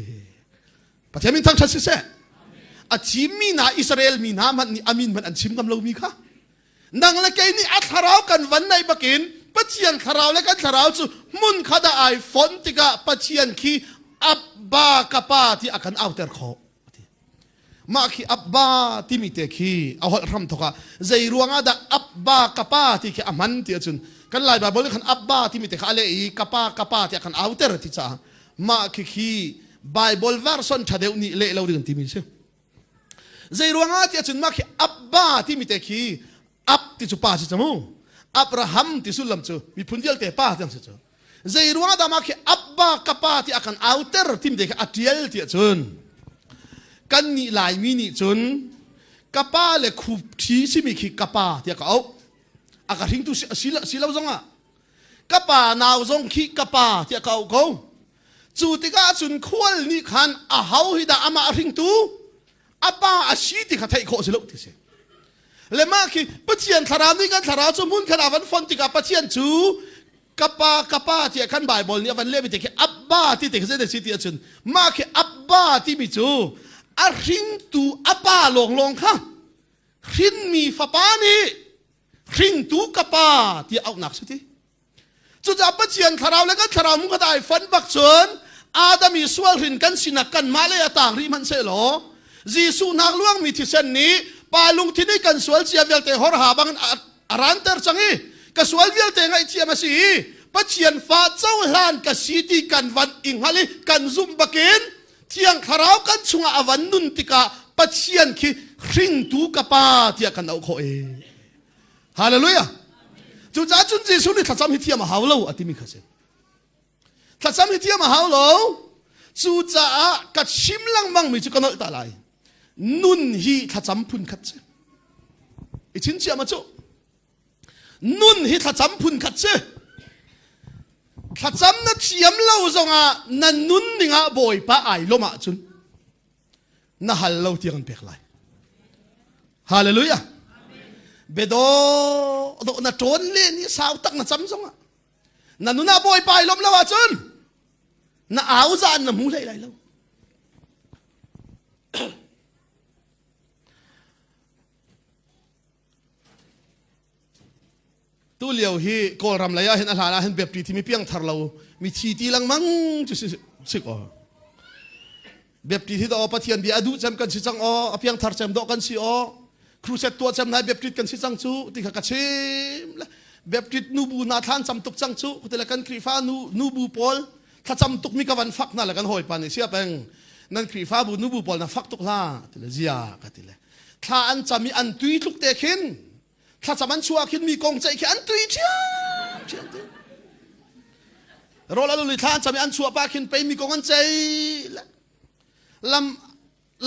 Pathian min thangṭhat siseh a thimmi hna Israel mi hna hmanh nih a min hmanh an chim ngam lomi kha nang le kei nih a thlarau kan van naih bakin Pathian thlarau le kan thlarau cu hmun khat ah ai fonh tikah Pathian khi Abba ka pa ti a kan auter khawh Mah khi Abba timi te khi a holh hram thok ah zei ruang ah dah Abba ka pa ti khi a hman ti ahcun kan Lai Bible nih khan Abba timi te kha a leh i ka pa ka pa tiah khan auter ti caah mah khi khi Bible version ṭha deuh nih leh lo ding timi si. Zei ruang ah ti ahcun mah khi Abba timi te khi Ab ti cu pa si cu mu. Abraham ti sullam cu miphun vialte pa tiang si cu. Zei ruang dah mah khi Abba ka pa ti a kan auter tim te khi a tial ti ahcun kan nih Laimi nih cun ka pa le khup ṭhi simi khi ka pa tiah ka auh. A ka hringtu si, si lo zongah ka pa nau zong khi ka pa tiah ka auh ko. Cu tikah cun khual nih khan a ho hi dah amah a hringtu a pa a si ti kha theih khawh si lo ti si le mah khi Pathian thlarau nih kan thlarau cu hmun khat ah van fon tikah Pathian cu ka pa ka pa tiah khan Bible nih a van lehmi te khi Abba ti te khi zei si ti ahcun mah khi Abba timi cu a hringtu a pa lawnglawng kha hrinmi fapa nih. Hringtu ka pa tiah auhnak si ti. Cucaah Pathian thlarau le kan thlarau mu khat ai fon bak cun Adam i sual hrin kan sinak kanmah lei a tang rih hmanh sehlaw Jesuh nak luangmi thisen nih pa lungthin i kan sual cia vialte horha bangin a ranter cang i ka sual vialte ngaihthiam a si i Pathian fa cohlan ka si ti kan van i hngal i kan zumh bakin Thiang Thlarau kan chungah a van nun tikah Pathian khi hringtu ka pa tiah kan auh khawh i Hallelujah. Cucaah cun Jesuh nih thlacam hi thiam a hau lo a timi kha si. Thlacam hi thiam a hau lo. Cucaah ka chim lengmang mi cu ka nolh ta lai. Nun hi thlacam phun khat si. I chinchiah ma cu. Nun hi thlacam phun khat si. Thlacam na thiam lo zongah na nun ningah Bawipa ai lawm ahcun na hal lo tiang an pek lai hallelujah bedo do na ṭawn le ni sau tak na cam zongah na nuna bawipa i lawm lo ahcun na au zan na hmu hlei lai lo Tu lio hi Kawlram lei ah hin a hlan ah hin Baptist mi piangthar lo mi thi ti lengmang cu si si ko. Baptist hi do Pathian bia a duh cem kan si cang aw a piangthar cem dawh kan si aw crusade tuah cem nai Baptist kan si cang cu ti kha ka chim le Baptist nubu hna thlan cam tuk cang cu kutile kan Khrihfa nu nubu pawl thlacam tuk mi ka van fak hna le kan hawipa nih sia peng nan Khrihfabu nubu pawl na fak tuk hla ti le zia ka ti le thla an cam i an tui tluk te khin thlacam an chuah khin mi kong ceih khi an tui ṭhiam ṭhiam ti rawl a luli thla an cam i an chuah pah khin pei mi kong an ceih lam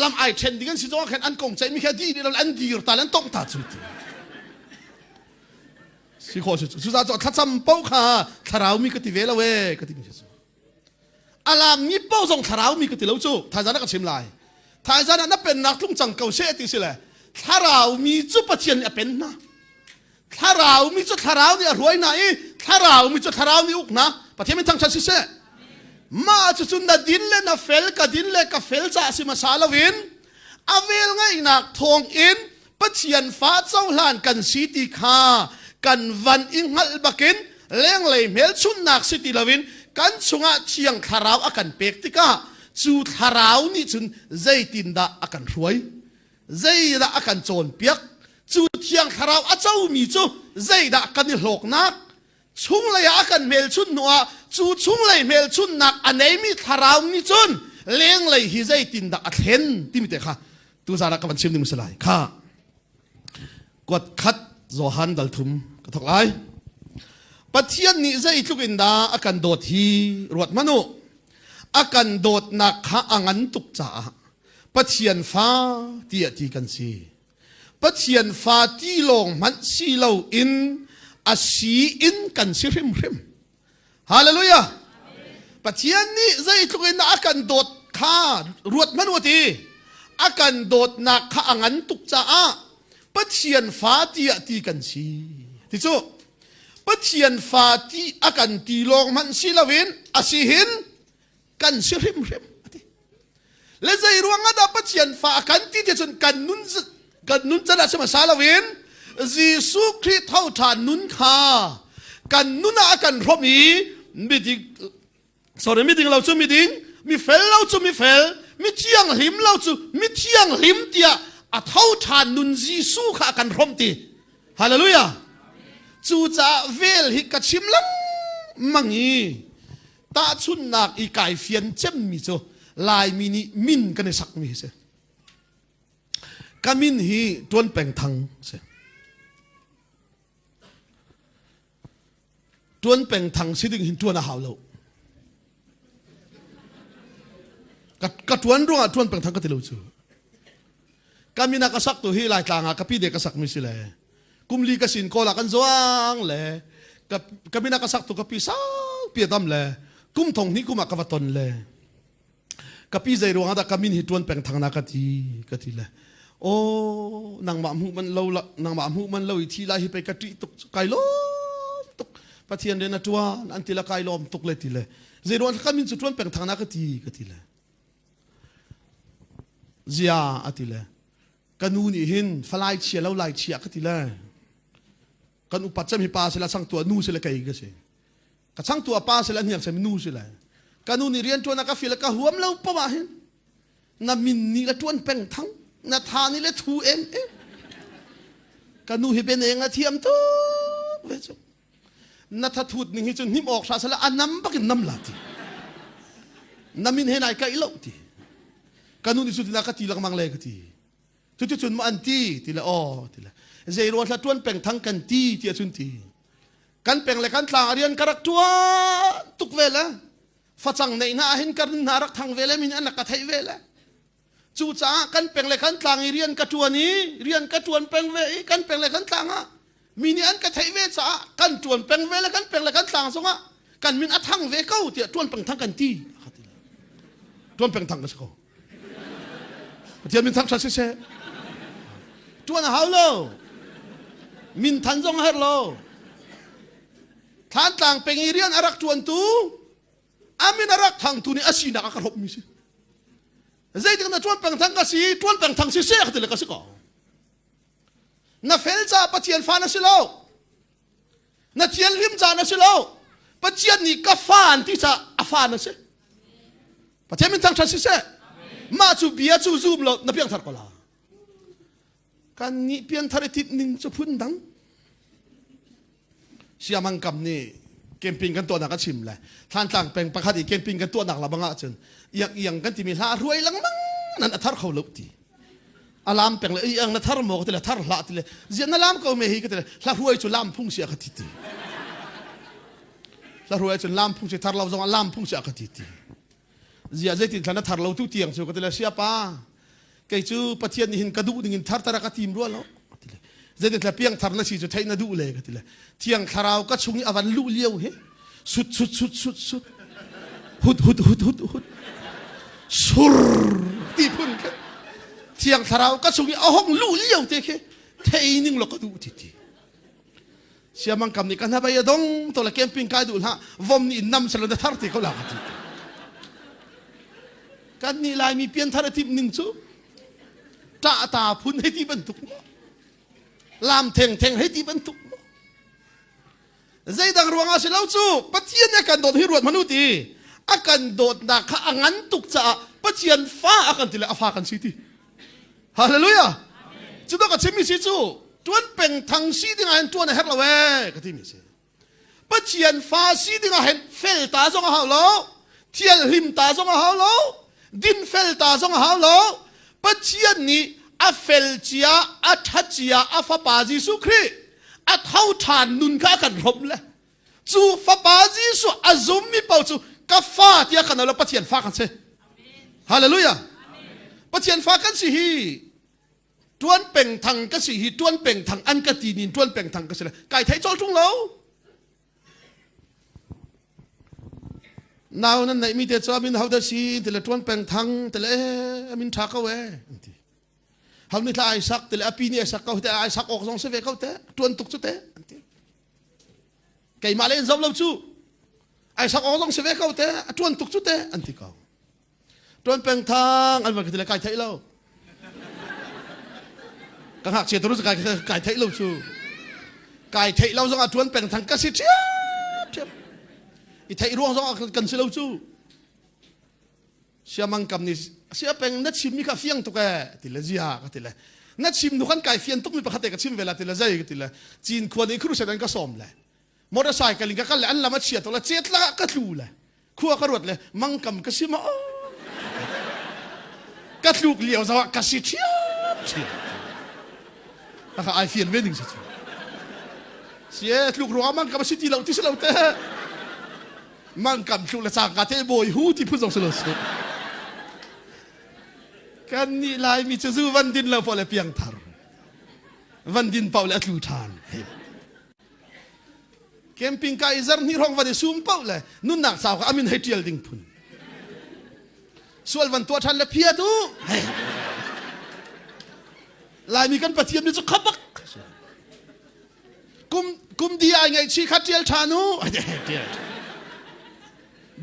lam ai ṭhen ding an si zong khan an kong ceih mi kha di dih an dir ta an tongh ta cu ti si khawh si cu cu thlacam paoh kha thlarau mi ka ti ve lo e ka ti mi si alam mi paoh zong thlarau mi ka ti lo cu thaizan ah ka chim lai thaizan ah na pennak tlung cang ko she ti si le thlarau mi cu pathian nih a pen hna thlarau mi cu thlarau nih a hruai hna i thlarau mi cu thlarau nih uk hna pathian min thangṭhat siseh mah cucu na din le na fel ka din le ka fel ca si hmasa loin a vel ngaihnak thawng in Pathian fa cohlan kan si ti kha kan van i hngalh bakin lenglei hmelchunhnak si ti loin kan chungah thiang thlarau a kan pek tikah cu thlarau nih cun zeitindah a kan hruai zeidah a kan cawnpiak cu thiang thlarau a comi cu zeidah kan i hlawknak chunglei ah a kan hmelchunh hnuah cu chunglei hmelchunhnak a neimi thlarau nih cun lenglei hi zeitindah a thlen timi te kha tuzaan ah ka van chim ding si lai kha kuat khat Johan dal thum ka thok lai Pathian nih zeitluk in dah a kan dawt hi ruat hmanh u a kan dawtnak kha a ngan tuk caah Pathian fa tiah ti kan si Pathian fa ti lawng hmanh si loin a si in kan si hrimhrim. Hallelujah! Pathian nih zeitluk in a kan dawt kha ruat hmanh u ti. A kan dawtnak kha a ngan tuk caah Pathian fa tiah ti kan si. Ti cu Pathian fa ti a kan ti lawng hmanh si loin a si hin kan si hrimhrim a ti le zei ruang ah dah Pathian fa a kan ti ti cun kan nun kan nun can ah si hmasa loin Jesuh Khrih tho ṭhan nun kha kan nun ah a kan hrawmh i miding sorry miding lo cu miding mi fel lo cu mi fel mi thianghlim lo cu mi thianghlim tiah a tho ṭhan nun Jesuh kha a kan hrawmh ti hallelujah cucaah vel hi ka chim lengmang i Tahchunhnak i kai fian cemmi cu Laimi nih min kan i sakmi hi si. Ka min hi Tuan Peng Thang si. Tuan Peng Thang si ding hin tuan a hau lo. Ka, ka tuan ruangah Tuan Peng Thang ka ti lo cu. Ka min a ka sak tu hi Laitlang ah ka pi de ka sakmi si le. Kum li ka sin kawl ah kan zuang le ka ka min a ka sak tu ka pi saupi a dam le kum thong hnih kum ah ka va ton le ka pi zei ruang ah dah ka min hi tuan peng thang na ka ti ka ti le oh nangmah hmuh man lo la nangmah hmuh man lo i thi lai hi pei ka ṭih tuk kai lawm tuk pathian rian a ṭuan an ti la kai lawm tuk le ti le zei ruang ka min cu ṭuan peng thang na ka ti ka ti le zia a ti le ka nu nih hin falai chia lo lai chia ka ti le. Kan upat cem hi pa sila changtu nu sila kei ka si. Ka changtu a pa sila hniang sem nu sila. Ka nu nih rian ṭuan a ka feel ka huam lo pom ah hin na min nih le ṭuan peng thang na tha nih le thu em em. Ka nu hi ben eng a thiam tuk ve cu. Na thathut ning hi cu hnim awk hra sala a nam bakin nam la ti. Na min he nai kaih lo ti. Ka nu nih cu tina ka ti lengmang le ka ti. Cuticun maw an ti ti le aw ti le zei ruang thla tuan peng thang kan ti ti ahcun ti kan peng le kan tlang a rian ka rak tuan tuk ve le facang neih hna ahhin ka rin hna rak thang ve le min an rak ka theih ve le cucaah kan peng le kan tlang i rian ka tuan i rian ka tuan peng ve i kan peng le kan tlang ah mi nih an ka theih ve caah kan tuan peng ve le kan peng le kan tlang zongah kan min a thang ve ko tiah tuan peng thang kan ti tuan peng thang ka si ko Pathian min thangṭhat siseh. Ṭuan a hau lo. Min than zong a herh lo. Thlantlang peng i rian a rak ṭuantu, a min a rak thangtu nih a sinak a ka hrawmmi si. Zeitik na ṭuan peng thang ka si, ṭuan peng thang si seh ka ti le ka si ko. Na fel caah Pathian fa na si lo. Na thianhlim ca na si lo. Pathian nih ka fa an ti caah a fa na si. Pathian min thangṭhat siseh. Mah cu bia cu zum lo na piangthar ko la. Kan nih pianthar i tinh ning cu phun dang. Siamang kam nih camping kan tuahnak a chim le Thlantlang peng pakhat i camping kan tuahnak la bangah cun iang iang kan timi hla ruai lengmang nan a thar kho lo ti. A lam peng le iang na thar maw ka ti le thar hlah ti le zian na lam ko me hi ka ti le hla hruai cu lam phung sia ka ti ti. Hla cun lam phung si thar lo zongah lam phung si a ka ti ti. Zia zeitin thla na thar lo tu tiang cu ka ti le siapa kei cu Pathian nih hin ka duh ding in thar tar ka tim rua lo. Zeitin thla piang thar na si cu theih na duh le ka ti le thiang thlarau ka chung i a van luh lio hi sut sut sut sut sut hut hut hut hut hut sur ti phun khe thiang thlarau ka chung i a hong luh lio te khi thei ning lo ka duh ti ti Siamang kam nih ka hnabei a dong to le camping kai duh hlah vom nih nam selo na thar te ko la ka ti. Kan nih Laimi pianthar a timh ning cu ṭah ta phun hei ti bantuk maw lam theng theng hei ti bantuk maw zeidang ruangah si lo cu Pathian nih a kan dawt hi ruat hmanu ti a kan dawtnak kha a ngan tuk caah Pathian fa a kan ti le a fa kan si ti Hallelujah. Cu to ka chimmi si cu tuan peng thang si ding ah hin tuan a herh lo ee ka timi si. Pathian fa si ding ah hin fel ta zong a hau lo, thialhlim ta zong a hau lo, din fel ta zong a hau lo. Pathian nih a fel cia, a ṭha cia, a fapa Jesuh Khrih a tho ṭhan nun kha a kan hrawmh le cu fapa Jesuh a zummi paoh cu ka fa tiah kan lo Pathian fa kan si. Hallelujah. Pathian fa kan si hi tuan peng thang ka si hi tuan peng thang an ka ti nin tuan peng thang ka si le kai thei chol tung lo. Nau nan neih mi te chu amin hau da si ti le tuan peng thang ti le amin tha ko e ti. Hau ni thla ai sak ti le api ni ai sak ko te ai sak ok zong se ve ko te tuan tuk chu te ti. Keimah le in zoh lo cu ai sak awk zong si ve ko te a tuan tuk cu te an ti ko tuan peng thang an van ka ti le kai theih lo ka ngakchia tu kai kai theih lo cu kai theih lo zong ah tuan peng thang ka si ṭhiam ṭhiam i theih ruang zong ah kan si lo cu siamang kam nih sia peng na chim mi kha fiang tuk e ti le zia ka ti le na chim nu kan kai fian tuk mi pakhat te ka chim ve la ti le zei ka ti le cin khua nih crusade an ka sawm le motorcycle in ka kal le an lam a chia tuk le chet lakah ka tlu le khua ka ruat le mangkam ka si ma ka tluk lio zawah ka si ṭhiam ṭhiam ka ai fian ve ding si cu sie tluk ruangah mangkam a si ti lo ti si lo te mangkam tluk le cangka te bawi hu ti phun zong si lo si kan nih laimi cu zu van din lo paoh le piangthar van din paoh le a tlu ṭhan camping ka i zar hnih hrawng van i sum paoh le nunnak sau ka amin hei ṭial ding phun sual van tuah ṭhan le phiat u laimi kan pathian mi cu khabak kum kum di ai ngaihchih kha ṭial ṭhan u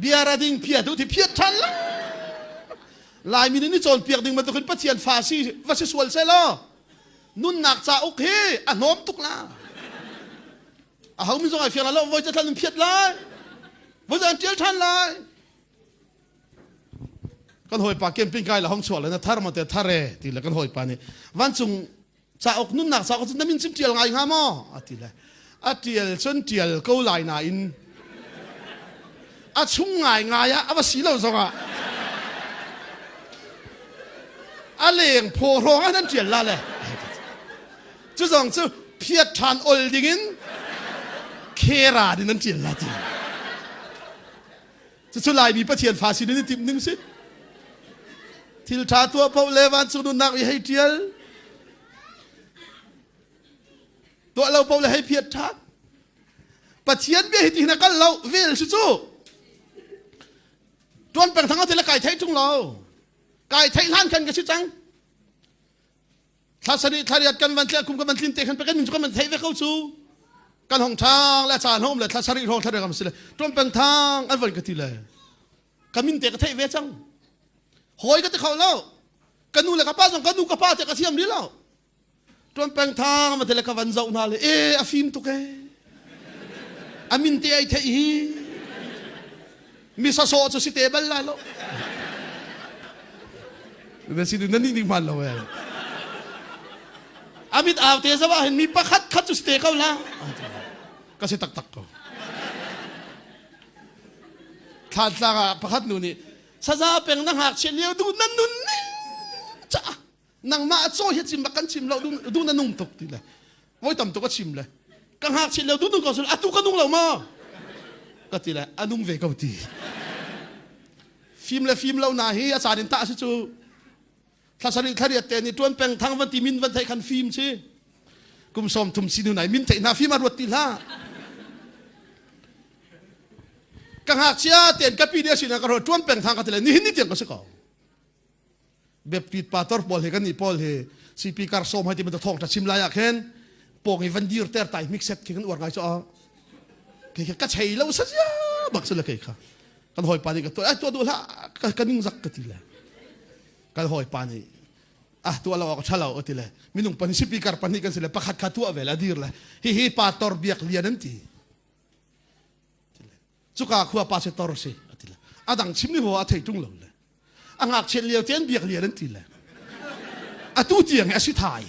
bia ra ding phiat u ti phiat ṭhan la Laimi nih ni cawnpiak ding bantukin Pathian fa si va si sual seh law nunnak cauk hi a hnawm tuk la. A ho min zong ai fiang lo voi cathlan in phiat lai. Voi an tial than lai. Kan hawipa camping kai la hong chuah le na thar ma te thar e ti le kan hawipa nih vancung cauk nunnak cauk cu na min cim tial ngai hnga maw a ti le a tial cun tial ko lai nain a chung ngai ngai ah a va si lo zongah a leng phaw hrawng ah nan tial la le cu zong cu phiat ṭhan ol dingin khera din an tial la ti Cucu Laimi Pathian fa sin in i timh ning si. Thil ṭha tuah paoh le vancung nunnak i hei ṭial. Tuah lo paoh le hei phiat ṭhan. Pathian bia hi ti hin a kal lo vel si cu. Tuan peng thang te le kai theih ṭung lo. Kai theih hlan khan ka si cang. Thla sarih thla riat kan van tleh kum kan van tlin te khan pe kan min cu kan van theih ve ko cu. Kan hong thang le caan hong le thla sarih hrawng thla riat kam si le tuan peng thang an van ka ti le ka min te ka theih ve cang. Hawi ka ti kho lo. Ka nu le ka pa zong ka nu ka pa te ka thiam rih lo. Tuan peng thang ma te le ka van zoh hna le e a fim tuk e. A min te ai theih hi. Mi sasawh cu si te bal lai lo. Na si na nih ning hman lo eh. Amit au te zawa hin mi pakhat khat cu si te ko la. Ka si taktak ko. Thlan tlang ah pakhat nu nih saza peng na ngakchia lio du na nun ning ca nangmah a caw hi chim bak kan chim lo du na nung tuk ti le voi tam tuk a chim le ka ngakchia lio du nung ko sul atu ka nung lo maw ka ti le a nung ve ko ti fim le fim lo na hi a caan in tah si cu thla sarih thla riat te ni tuan peng thang van ti min van theih khan fim si kum sawm thum si nu nai min theih hna fim a ruat ti hlah ka ngakchia ten ka pi de sin ka ro tuan peng thang ka ti le nihin ni tiang ka si ko Biapit pastor pawl he kan nih pawl he CP kar som hai ti man thong ta chim lai ah khen pong i van dir ter tai mix set khi kan uar ngai cho ke ka chei lo sa sia bak se le ke kha kan hoi pa nih ka to ai to du hla ka ning zak ka ti le kan hoi pa nih ah tua lo ka thalo ti le minung pan CP kar pan nih kan si le pakhat kha tua ve la dir le hi hi pastor biak lian an ti cuka khua pa se tor si ati le adang chim ni ho a thei tung lo le a ngakchiat lio ten biak lian an ti le atu tiang a si thai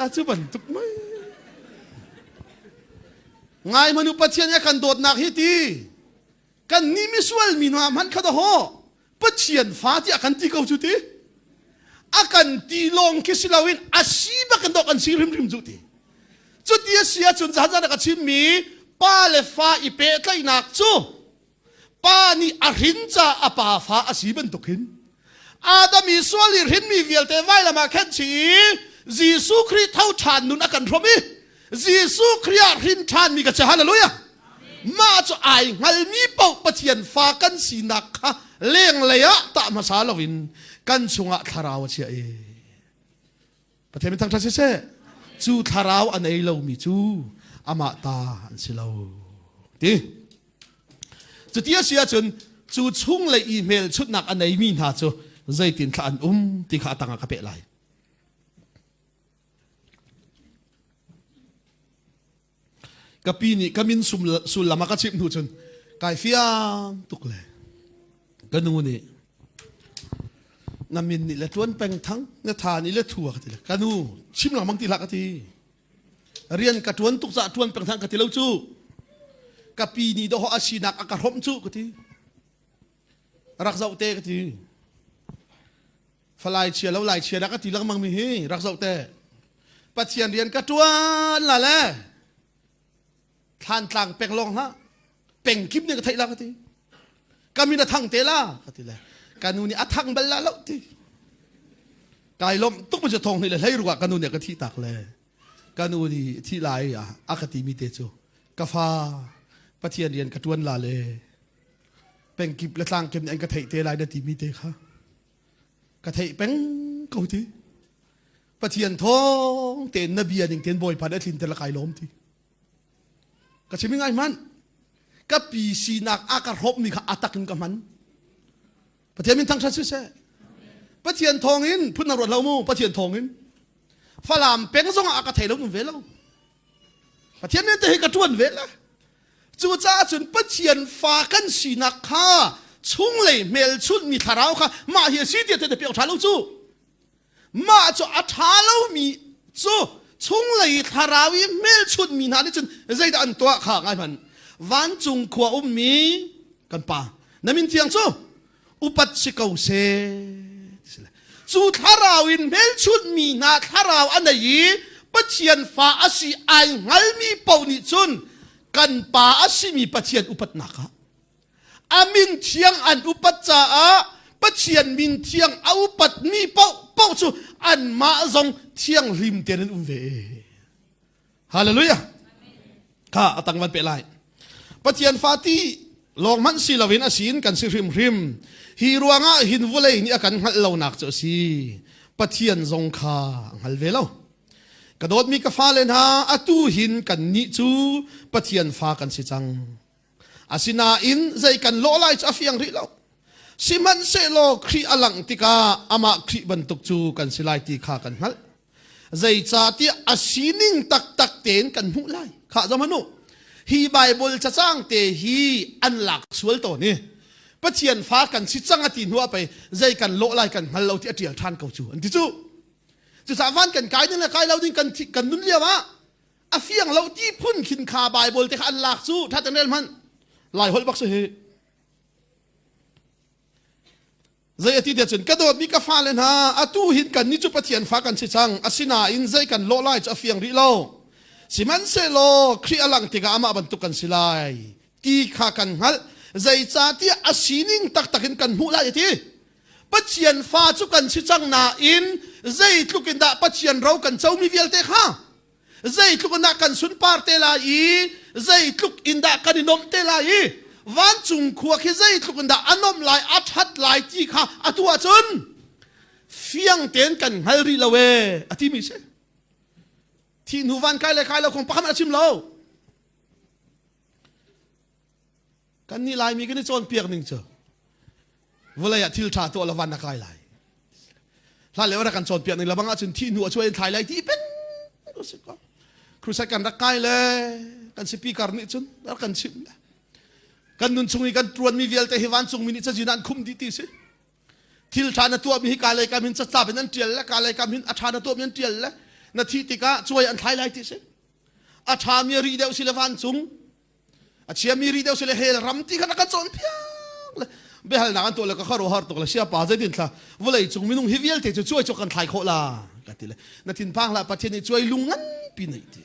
a cu bantuk mai ngai manu pathian ya kan dawtnak hi ti kan ni misual mi hna hmanh kha ho Pathian fa tiah kan ti ko cu ti a kan ti lawng khi si loin a si bak in dawh kan si hrimhrim cu ti cuti a si ahcun zan zan a ka chimmi pa le fa i pehtlaihnak cu pa nih a hrin ca a pa fa a si bantuk hin Adam i sual i hrinmi vialte vailam ah khenh chih i Jesuh Khrih tho ṭhan nun a kan hrawm i Jesuh Khrih ah hrin ṭhanmi ka si hallelujah mah cu ai hngalmi paoh Pathian fa kan sinak kha lenglei ah tah hmasa loin kan chungah thlarau a chiah i Pathian min thangṭhat siseh cu thlarau a nei lomi cu amah ta an si lo ti cuti a si ahcun cu chunglei i hmelchunhnak a neimi hna cu zeitin thla an um ti kha a tangah ka peh lai Ka pi nih ka min sullam a ka chimh hnu cun kai fiang tuk le ka nu nih na min nih le tuan peng thang na tha nih le thu a ka ti le ka nu chim lengmang ti hlah ka ti rian ka tuan tuk caah tuan peng thang ka ti lo cu ka pi nih dawh a sinak a ka hrawmh cu ka ti rak zoh te ka ti Falai chia lo lai chia dah ka ti lengmang mi hi rak zoh te. Pathian rian ka tuan la le thlan tlang peng long hlah peng kip nih ka theih la ka ti. Ka min a thang te la ka ti le ka nu nih a thang bal la lo ti. Kai lom tuk ma thong ni le hlei ruah ka nu nih ka thi tak le ka nu nih thi lai a ka ti mi te cu ka fa Pathian rian ka tuan la le pengkip le tlangkip nih an ka theih te lai na ti mi te kha ka theih peng ko ti Pathian thawng tein na bia ning tein Bawipa nih a tlin te la kai lawm ti ka chim ngai hmanh ka pi sinak a ka hrawp mi kha atak in ka hman Pathian min thangṭhat siseh Pathian thawng in phun na ruat lo mu Pathian thawng in. Falam peng zong ah a ka thei lo um ve lo. Pathian nih te hi ka ṭuan ve la. Cucaah cun Pathian fa kan sinak kha chunglei hmelchunhmi thlarau kha mah hi a si tiah te piak ṭha lo cu. Mah cu a ṭha lomi cu chunglei thlarau i hmelchunhmi hna nih cun zeidah an tuah kha ngai hmanh. Vancung khua ummi kan pa na min thiang cu upat si ko seh. Cu thlarau in hmelchunhmi hna thlarau a nei i Pathian fa a si ai hngalmi paoh nih cun kan pa a simi Pathian upatnak ah a min thiang an upat caah Pathian min thiang a upatmi paoh paoh cu anmah zong thianghlim tein an um ve. Hallelujah. Kha atang van pe lai. Pathian fa ti lawng hmanh si loin a sin kan si hrimhrim. Hi ruangah hin vulei nih a kan hngalh lonak cu a si. Pathian zong kha a hngal ve lo. Ka dawtmi ka fale hna, atu hin kan nih cu Pathian fa kan si cang. Asinain zei kan lawh lai cu a fiang rih lo. Sihmanhsehlaw Khrih a langh tikah amah Khrih bantuk cu kan si lai ti kha kan hngalh. Zeicahtiah a sining taktak tein kan hmuh lai. Khah zong hmanh u. Hi Baibal cacang te hi an lak sual tawn i Pathian fa kan si cang a ti hnu ah pei zei kan lawh lai kan hngal lo ti a ṭial ṭhan ko cu an ti cu. Cucaah van kan kai ding le kai lo ding kan, kan nun lio ah a fiang lo ti phun khin kha Bible te kha an lak cu tha ten rel hmanh lai holh bak si hi zei ati te cun ka dawtmi ka fale hna atu hin kan ni cu Pathian fa kan si cang asinain zei kan lawh lai cu a fiang rih lo sihmanhsehlaw Khrih a lang tikah amah bantuk kan si lai ti kha kan hngalh zeicahtiah a sining taktak in kan hmuh lai a ti Pathian fa cu kan si cang nain zeitluk in dah Pathian ro kan comi vialte kha zeitluk in dah kan sunpar te lai i zeitluk in dah kan i nuamh te lai i vancung khua khi zeitluk in dah a nuamh lai a ṭhat lai ti kha atu ahcun fiang tein kan hngal rih lo ee a timi si thi hnu van kai le kai lo kong pakhat a chim lo Kan nih Laimi kan i cawnpiak ning cu vawlei ah thil ṭha tuah la van na kai lai. Hlan lio rak kan cawnpiak ning lebang ahcun thih hnu a chuah in thlai lai ti peng si ko. Crusade kan rak kai le kan speaker nih cun rak kan chimh le kan nun chung i kan ṭuanmi vialte hi vancungmi nih cazin ah an khum dih ti si. Thil ṭha na tuahmi hi ka lei kam hin catlap in an ṭial le ka lei kam hin a ṭha na tuahmi an ṭial le na thih tikah cuai an thlai lai ti si. A ṭhami a ri deuh si le vancung a chiami ri deuh sile hell ram ti kha na kan cawnpiak le biahalnak an tuah le ka kharo har tuk le siapa zeitin thla vawlei cung minung hi vialte cu cuai cu kan thlai khawh la ka ti le na thinphang hlah pathian nih cuai lung nganpi nei ti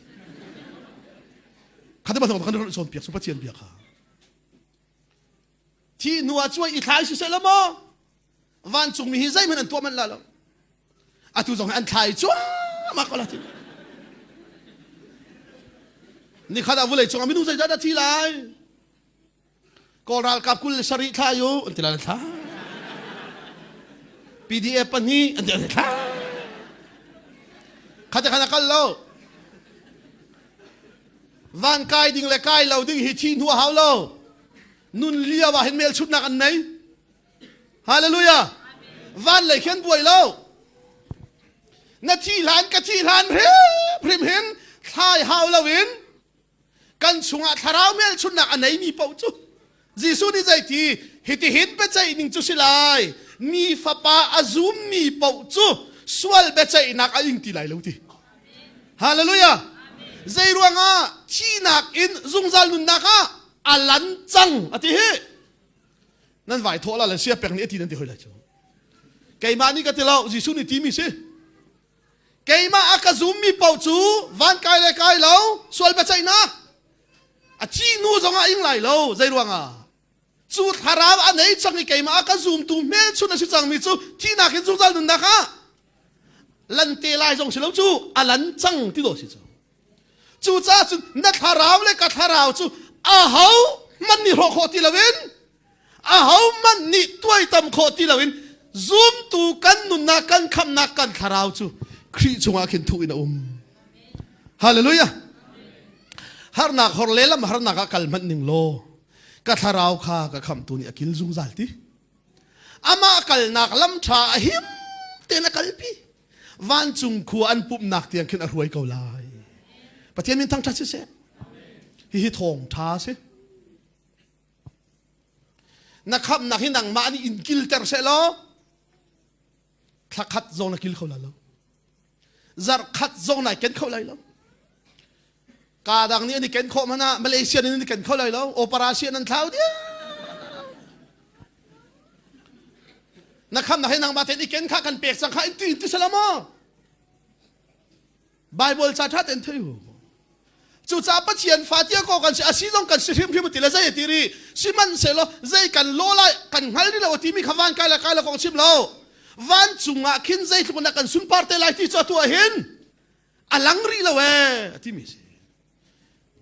khate ba kan cawnpiak su pathian bia kha thi hnu ah cuai i thlai si seh la maw vancungmi hi zeihmanh an tuah manh la lo atu zong hi an thlai cuahmah ko la ti nikhat ah vulei cungah minung zeizat a thi lai kawl ralkap 27 thla yu an ti lai thla PDF pahnih an ti lai thla khate khan a kal lo van kai ding le kai lo ding hi thi hnu a hau lo nun lio ah hin melchutnak an nei Hallelujah. Van lei khin buai lo. Na thi hlan ka thi hlan hrim hin thlai hau lo in kan chungah thlarau hmelchunhnak a neimi paoh cu Jesuh nih zeiti hitihin biaceih ning cu si lai mi fapa a zummi paoh cu sual biaceihnak a ing ti lai lo ti Hallelujah zei ruangah thihnak in zungzal nunnak ah a lan cang a ti hi Nan vai thawh la le sia pek nih a ti nan ti hoi lai cu. Keimah nih ka ti lo, Jesuh nih timi si. Keimah a ka zummi paoh cu van kai le kai lo, sual biaceihnak a thi hnu zongah ing lai lo. Zei ruangah? Cu thlarau a nei cang i keimah a ka zumtu hmelchun a si cangmi cu thihnak in zungzal nunnak ah lan te lai zong si lo cu a lan cang ti do si cu. Cucaah cun na thlarau le ka thlarau cu aho hmanh nih hrawh khawh ti loin aho hmanh nih tuaitam khawh ti loin zumtu kan nunnak kan khamhnak kan thlarau cu Khrih chungah khin thuh in a um. Hallelujah. Harnak hor le lam harnak ah kal hmanh ning law ka thlarau kha ka khamhtu nih a kil zungzal ti. Amah kalnak lam ṭha a him tein a kalpi. Vancung khua an pumhnak tiang khin a hruai ko lai. Pathian min thangṭhat siseh. Hihi thawngṭha a si. Na khamhnak hi nangmah nih in kilter seh law thla khat zong na kil kho lai lo. Zarh khat zong nai ken kho lai lo. Ka dang nih an i ken khawh hmanh ah Malaysia nih an i ken kho lai lo. Operation an thlau diam. Na khamnak hi nangmah tein i ken kha kan pek cang kha in ti in ti salam maw? Bible ca ṭha tein thei u. Cucaah Pathian fa tia ko kan si a si zong kan si hrimhrim ti le zei ti ri sihmanhsehlaw zei kan law lai kan hngal rih lo timi kha van kai la kai la kong chim lo vancung ah khin zeitluk in kan sunpar te lai ti cu atu ah hin a lang rih lo ee a timi si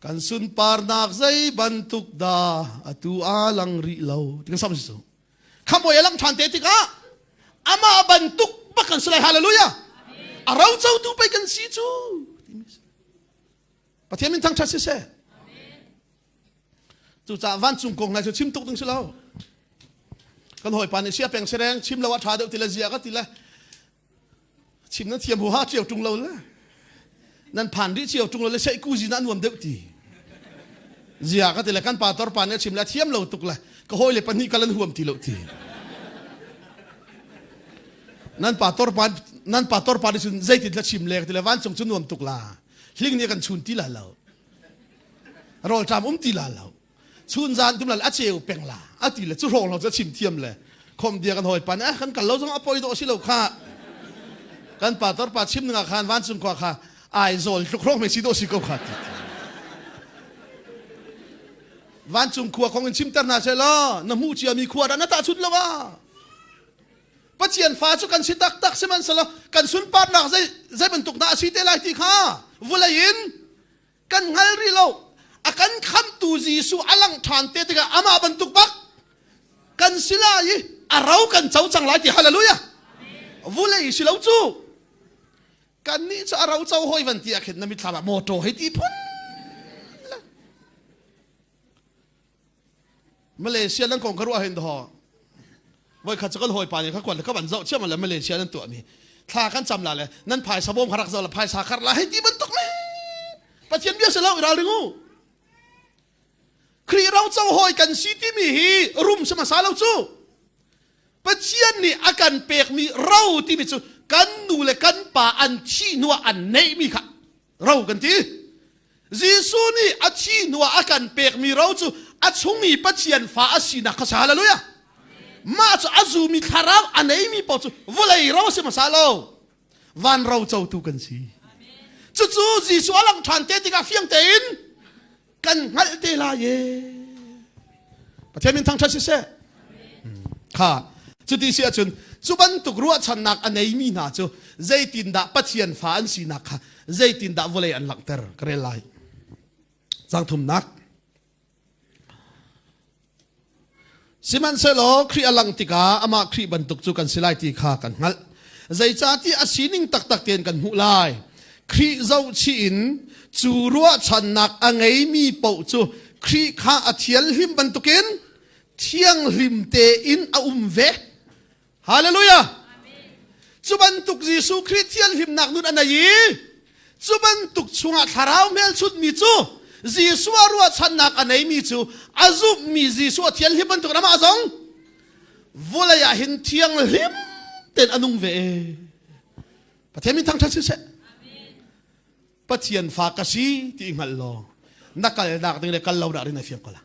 kan sunparnak zei bantuk dah atu a lang rih lo ti kan sam si cu khamoi a lang ṭhan te tikah amah bantuk bak kan si lai hallelujah a ro cotu pei kan si cu Pathian min thangṭhat siseh cucaah vancung kong ngai cu chim tuk ding si lo kan hawipa nih sia peng sereng chim lo a ṭha deuh ti le zia ka ti le Chim nan thiam huha cio ṭung lo le nan phan rih cio ṭung lo le seih ku zin ah nuam deuh ti. Zia ka ti le kan pa tor pa nih a chim le a thiam lo tuk le ka hawi le pahnih kal an huam ti lo ti. Nan pa tor pa nan pa tor pa nih cun zeitin la chim le ka ti le vancung cu nuam tuk la. Hling nih kan chun ti la lo. Rawlṭam um ti la lo. Chun zan tum la a ceu peng la a ti le cu hrawng lo cu a chim thiam le khom dia kan hawi pa nih kan kal lo zong a poi dawh si lo kha kan pa tor pa chim ning ah khan vancung khua kha Aizawl tluk hrawng me si dawh si ko kha ti vancung khua kong in chimter hna seh law na hmuh cia mi khua dah na tahchunh lo ah Pathian fa cu kan si taktak sihmanhsehlaw kan sunparnak zei zei bantuk dah a si te lai ti kha vulei in kan hngal rih lo a kan khamtu Jesuh a langh ṭhan te tikah amah bantuk bak kan si lai i a ro kan co cang lai ti hallelujah vulei si lo cu kannih cu a ro co hoi van ti ah khin na mitthlam ah motor hei ti phun Malaysia nan kong ka ruah hin ho voi khat cu kan hawipa nih ka kuat le ka van zoh chiam le Malaysia nan tuah mi thla kan cam la le nan phaisa bawm kha rak zoh la phaisa khar la hei ti bantuk le Pathian bia si lo i ralring u Khrih ro co hawi kan si timi hi rum si hmasa lo cu Pathian nih a kan pekmi ro timi cu kan nu le kan pa an thih hnuah an neihmi kha ro kan ti Jesuh nih a thi hnuah a kan pekmi ro cu a chung i Pathian fa a sinak kha si hallelujah mah cu a zumi thlarau a neimi paoh cu vawlei ro a si hmasa lo van ro cotu kan si cucu Jesuh a langh ṭhan te tikah fiang tein kan hngalh te lai e Pathian min thangṭhat siseh kha cuti si ahcun cu bantuk ruahchannak a neimi hna cu zeitindah Pathian fa an sinak kha zeitindah vawlei an langhter ka rel lai cang thumnak Sihmanhsehlaw Khrih a langh tikah amah Khrih bantuk cu kan si lai ti kha kan hngalh. Zeicahtiah a sining taktak tein kan hmuh lai. Khrih zohchih in cu ruahchannak a ngeimi paoh cu Khrih kha a thianghlim bantukin thianghlim tein a um ve. Hallelujah! Cu bantuk Jesuh Khrih thianghlimnak nun a nei i cu bantuk chungah thlarau hmelchunhmi cu Jesuh a ruahchannak a neimi cu a zumhmi Jesuh a thianghlim bantuk amah zong vawlei ah hin thianghlim tein a nung ve. Pathian min thangṭhat siseh. Pathian fa ka si ti i hngalh law na kalnak ding le kal lo nak ding na fiang ko la.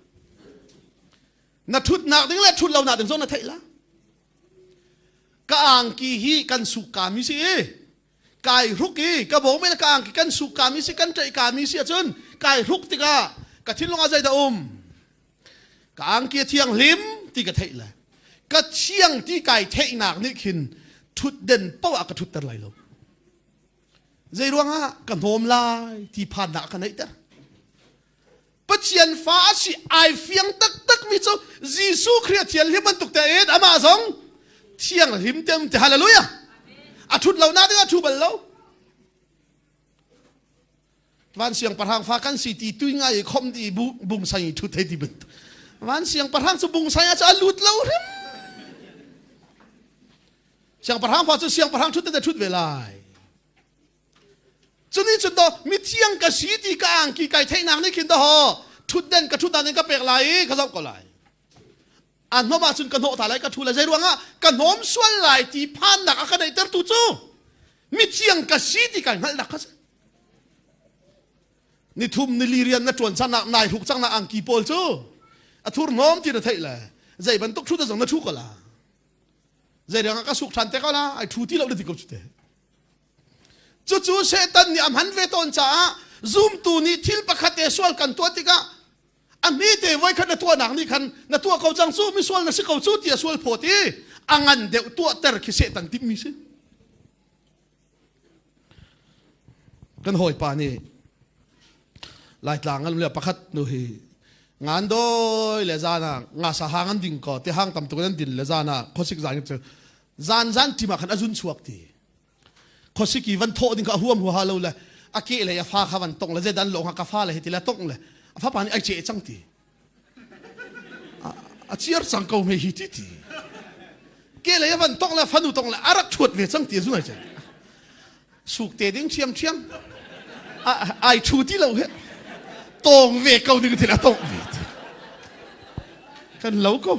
Na ṭhutnak ding le ṭhut lonak ding zong na theih la. Ka angki hi kan suk kami si i kai hruk i ka bawm i ka angki kan suk kami si kan ṭaih kami si ahcun kai hruk tikah ka thinlung ah zeidah um ka angki a thianghlim ti ka theih le ka thiang ti kai theihnak nih khin ṭhutden paoh ah ka ṭhutter lai lo zei ruangah ka hnawm lai ti phannak a ka neihter Pathian fa a si ai fiang taktak mi cu Jesuh Khrih a thianghlim bantuk tein amah zong thianghlim te um ti hallelujah a thut lo na ding a thu bal lo van siangpahrang fa kan si ti tui ngai i khom di bung sai i thut hei ti bantuk van siangpahrang cu bung sai ah cu a lut lo hrim siangpahrang fa cu siangpahrang thut te thut ve lai. Cuni cun do mithiang ka si ti ka angki kai theihnak nih khin do thutden ka thutdan in ka pek lai i ka zoh ko lai. A hnom ahcun ka hnawh ta lai ka thu lai zei ruangah ka hnawm sual lai ti phannak a ka neihtertu cu mithiang ka si ti kai hngalhnak kha si. Nithum nili rian na ṭuan cang nai hruk cang na angki pawl cu a thur hnawm ti na theih le zei bantuk thu ta zong na thu ko la. Zei ruangah ka suk ṭhan te ko la ai thu ti lo na ti ko cu te. Cucu Satan nih a hman ve tawn caah zumtu nih thil pakhat te sual kan tuah tikah a hmi te voikhat na tuahnak nih khan na tuah ko cang cu misual na si ko cu ti a sual phawt i a ngan deuh tuahter khi Satan timhmi si. Kan hawipa nih Laitlang an le pakhat nu hi ngan doi le zan ah nga sa hang an ding ko ti hang tam tuk an din le zan ah khuasik zan cu zan zan tim ah khan a zun chuak ti khuasiki van thawh ding kha a huam huaha lo le a ke le a fa kha van tong le zeidan lo ka fa le hi ti le tong le a fapa nih ai ce cang ti a ciar cang ko me hi ti ti ke le van tong le fanu tong le a rak thuat ve cang ti zu nai cang suk te ding thiam thiam ai thu ti lo he tong ve ko ding thil a tong ve ti kan lo ko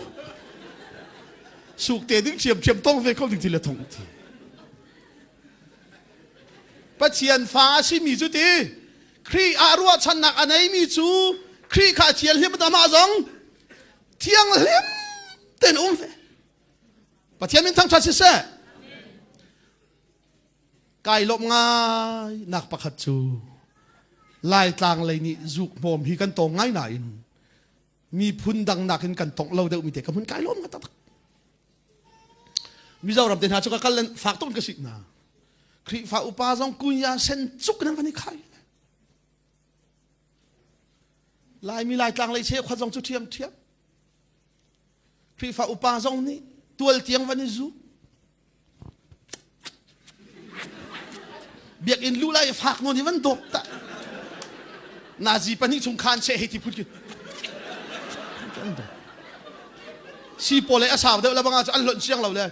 suk te ding thiam thiam tong ve ko ding thil a tong ti Pathian fa a simi cu ti Khrih ah ruahchannak a neimi cu Khrih kha thianghlim amah zong thianghlim ten um ve Pathian min thangṭhat siseh kai lawmh ngai nak pakhat cu Laitlang lei nih zuk hmawm hi kan tong ngai nain miphun dang nakin kan tongh lo deuh mi te ka hmun kai lawm nga taktak Mizoram te hna cu ka kal fak tuk ka sik hna Khrihfa upa zong kunya sen cuk nan van i khai Laimi Laitlang lei che khuat zong cu ṭhiam ṭhiam Khrihfa upa zong nih tual tiang van i zu Biakinn luh lai fak nawn i van dawp ta. Nazi pahnih chung khan che hei ti phut ki. Si pawl a sau deuh la banga cu an lonh siang lo le.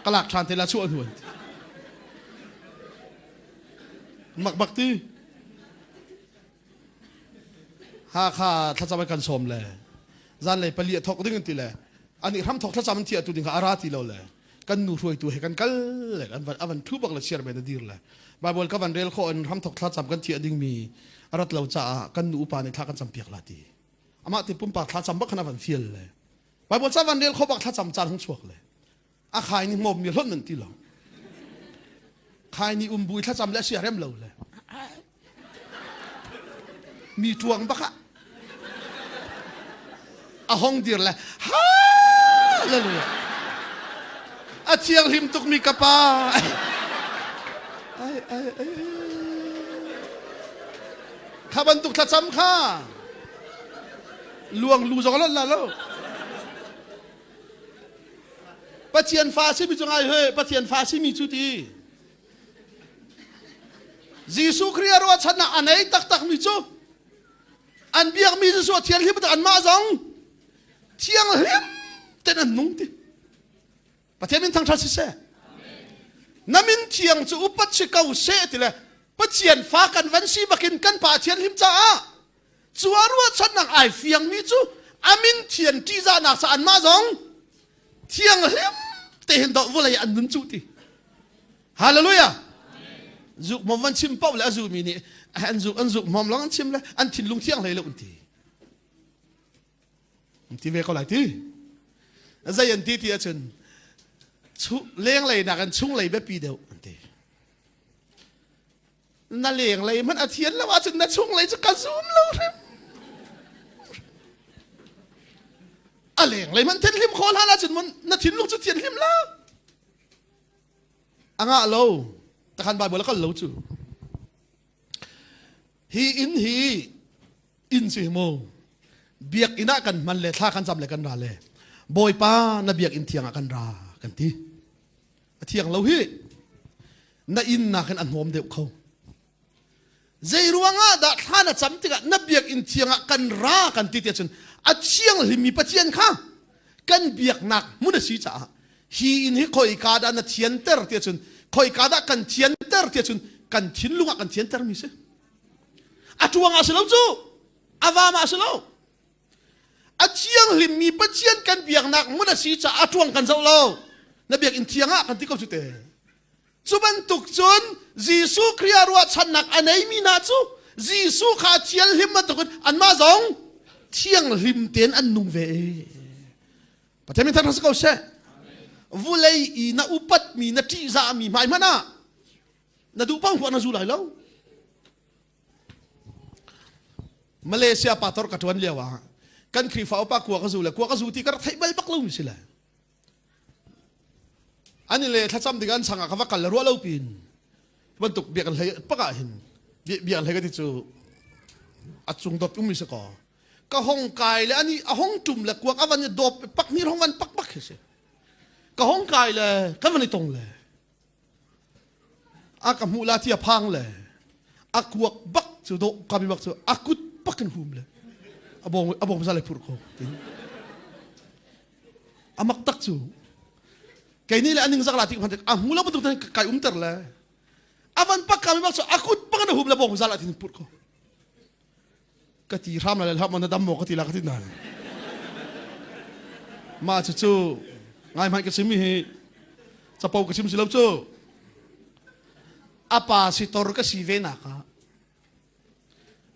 Ka lak ṭhan te la chuah hnuan. Mak bak ti. Hakha thlacam an kan sawm le zanlei pali a thawk ding an ti le ani hram thawk thlacam an thiah tu ding kha a ra ti lo le kan nu hruaitu he kan kal le an van avan thu bak le siar men a dir le Bible ka van rel khawh in hram thawk thlacam kan thiah ding mi a rat lo caah kan nu upa nih thla kan cam piak la ti amah ti pumpak thlacam bak khan a van fial le Bible ca van rel kho bak thlacam caan hung chuak le a khai ni hmawm mi hlon nan ti lo khai ni um bui thlacam le sia rem lo le mi tuang baka a hong dir le hallelujah a thianghlim tuk mi ka pa ai ai ai kha bantuk thlacam kha luang lu zong la lo Pathian fa simi cu ngai he Pathian fa simi cu ti Jesuh Khrih a ruahchannak a nei taktak mi cu an biakmi Jesuh a thianghlim tak anmah zong thianghlim ten an nung ti Pathian min thangṭhat siseh na min thiang cu upat si ko seh ti le Pathian fa kan van si bakin kan pa thianghlim caah Cu a ruahchannak ai fiangmi cu a min thian ṭihzahnak ca anmah zong thianghlim te hin dawh vawlei an nun cu ti. Hallelujah. Zuk mom van chim paoh le a zumi nih an zuk an zuk mom long an chim le an thinlung thiang hlei lo an ti. An ti ve ko lai ti. Zei an ti ti ahcun lenglei nakin chunglei biapi deuh an ti. Na lenglei hmanh a thian lo ahcun na chunglei cu ka zum lo hrim. A lenglei hmanh thinhlim khawh hlan ahcun mun na thinlung cu thianhlim lo. A ngah lo. Takhan Bible a kal lo cu. Hi inn hi inn si mu. Biakinn ah kan hman le thla kan cam le kan ra le Bawipa na biakinn thiang ah kan ra kan ti. A thiang lo hi. Na inn nakin a hnawm deuh kho. Zei ruangah dah thla na cam tikah na biakinn thiang ah kan ra kan ti tiah cun a thianghlimmi Pathian kha kan biaknak hmun a si caah hi inn hi khoika dah na thianter tiah cun. Khoika dah kan thianter tiah cun kan thinlung ah kan thianter mi si. A tuang ah si lo cu. A vam ah si lo. A thianghlimmi Pathian kan biaknak hmun a si caah a tuang kan zoh lo. Na biakinn thiang ah kan ti ko cu te. Cu bantuk cun Jesuh Khrih ah ruahchannak a neimi hna cu Jesuh kha thianghlim bantukin anmah zong thianghlim tein an nung ve. Pathian min thangṭhat si ko seh. Vulei i na upatmi na ṭihzahmi hmai hmanh ah na duh paoh na zu lai lo. Malaysia pastor ka ṭuan lio ah kan Khrihfa upa kua ka zu le kua ka zu ti ka rak theih bal bak lomi si le. An le thlacam ding an chang ah ka va kal le ruah lo pin bantuk biak hlei pak ah hin biak hlei ka ti cu a cung dot ummi si ko ka hong kai le ani a hong tum le kuak a van i dawp pak ni hong van pak pak hi si ka hong kai le ka van i tong le A ka hmuh la ti a phang le a kuak bak cu dawh kami bak cu a kut bak in hum le a bong a bong zale phur ko tin a mak tak cu kei ni le aning zak la ti phan a hmu lo bantuk tan kai umter le a van pak kami bak cu a kut bak in hum le bong zala tin pur ko ka ti hram la le hlam na dam maw ka ti la ka ti na mah cu cu ngai hmanh ka chim hi capo ka chim si lo cu a pa sitor ka si ve nak ah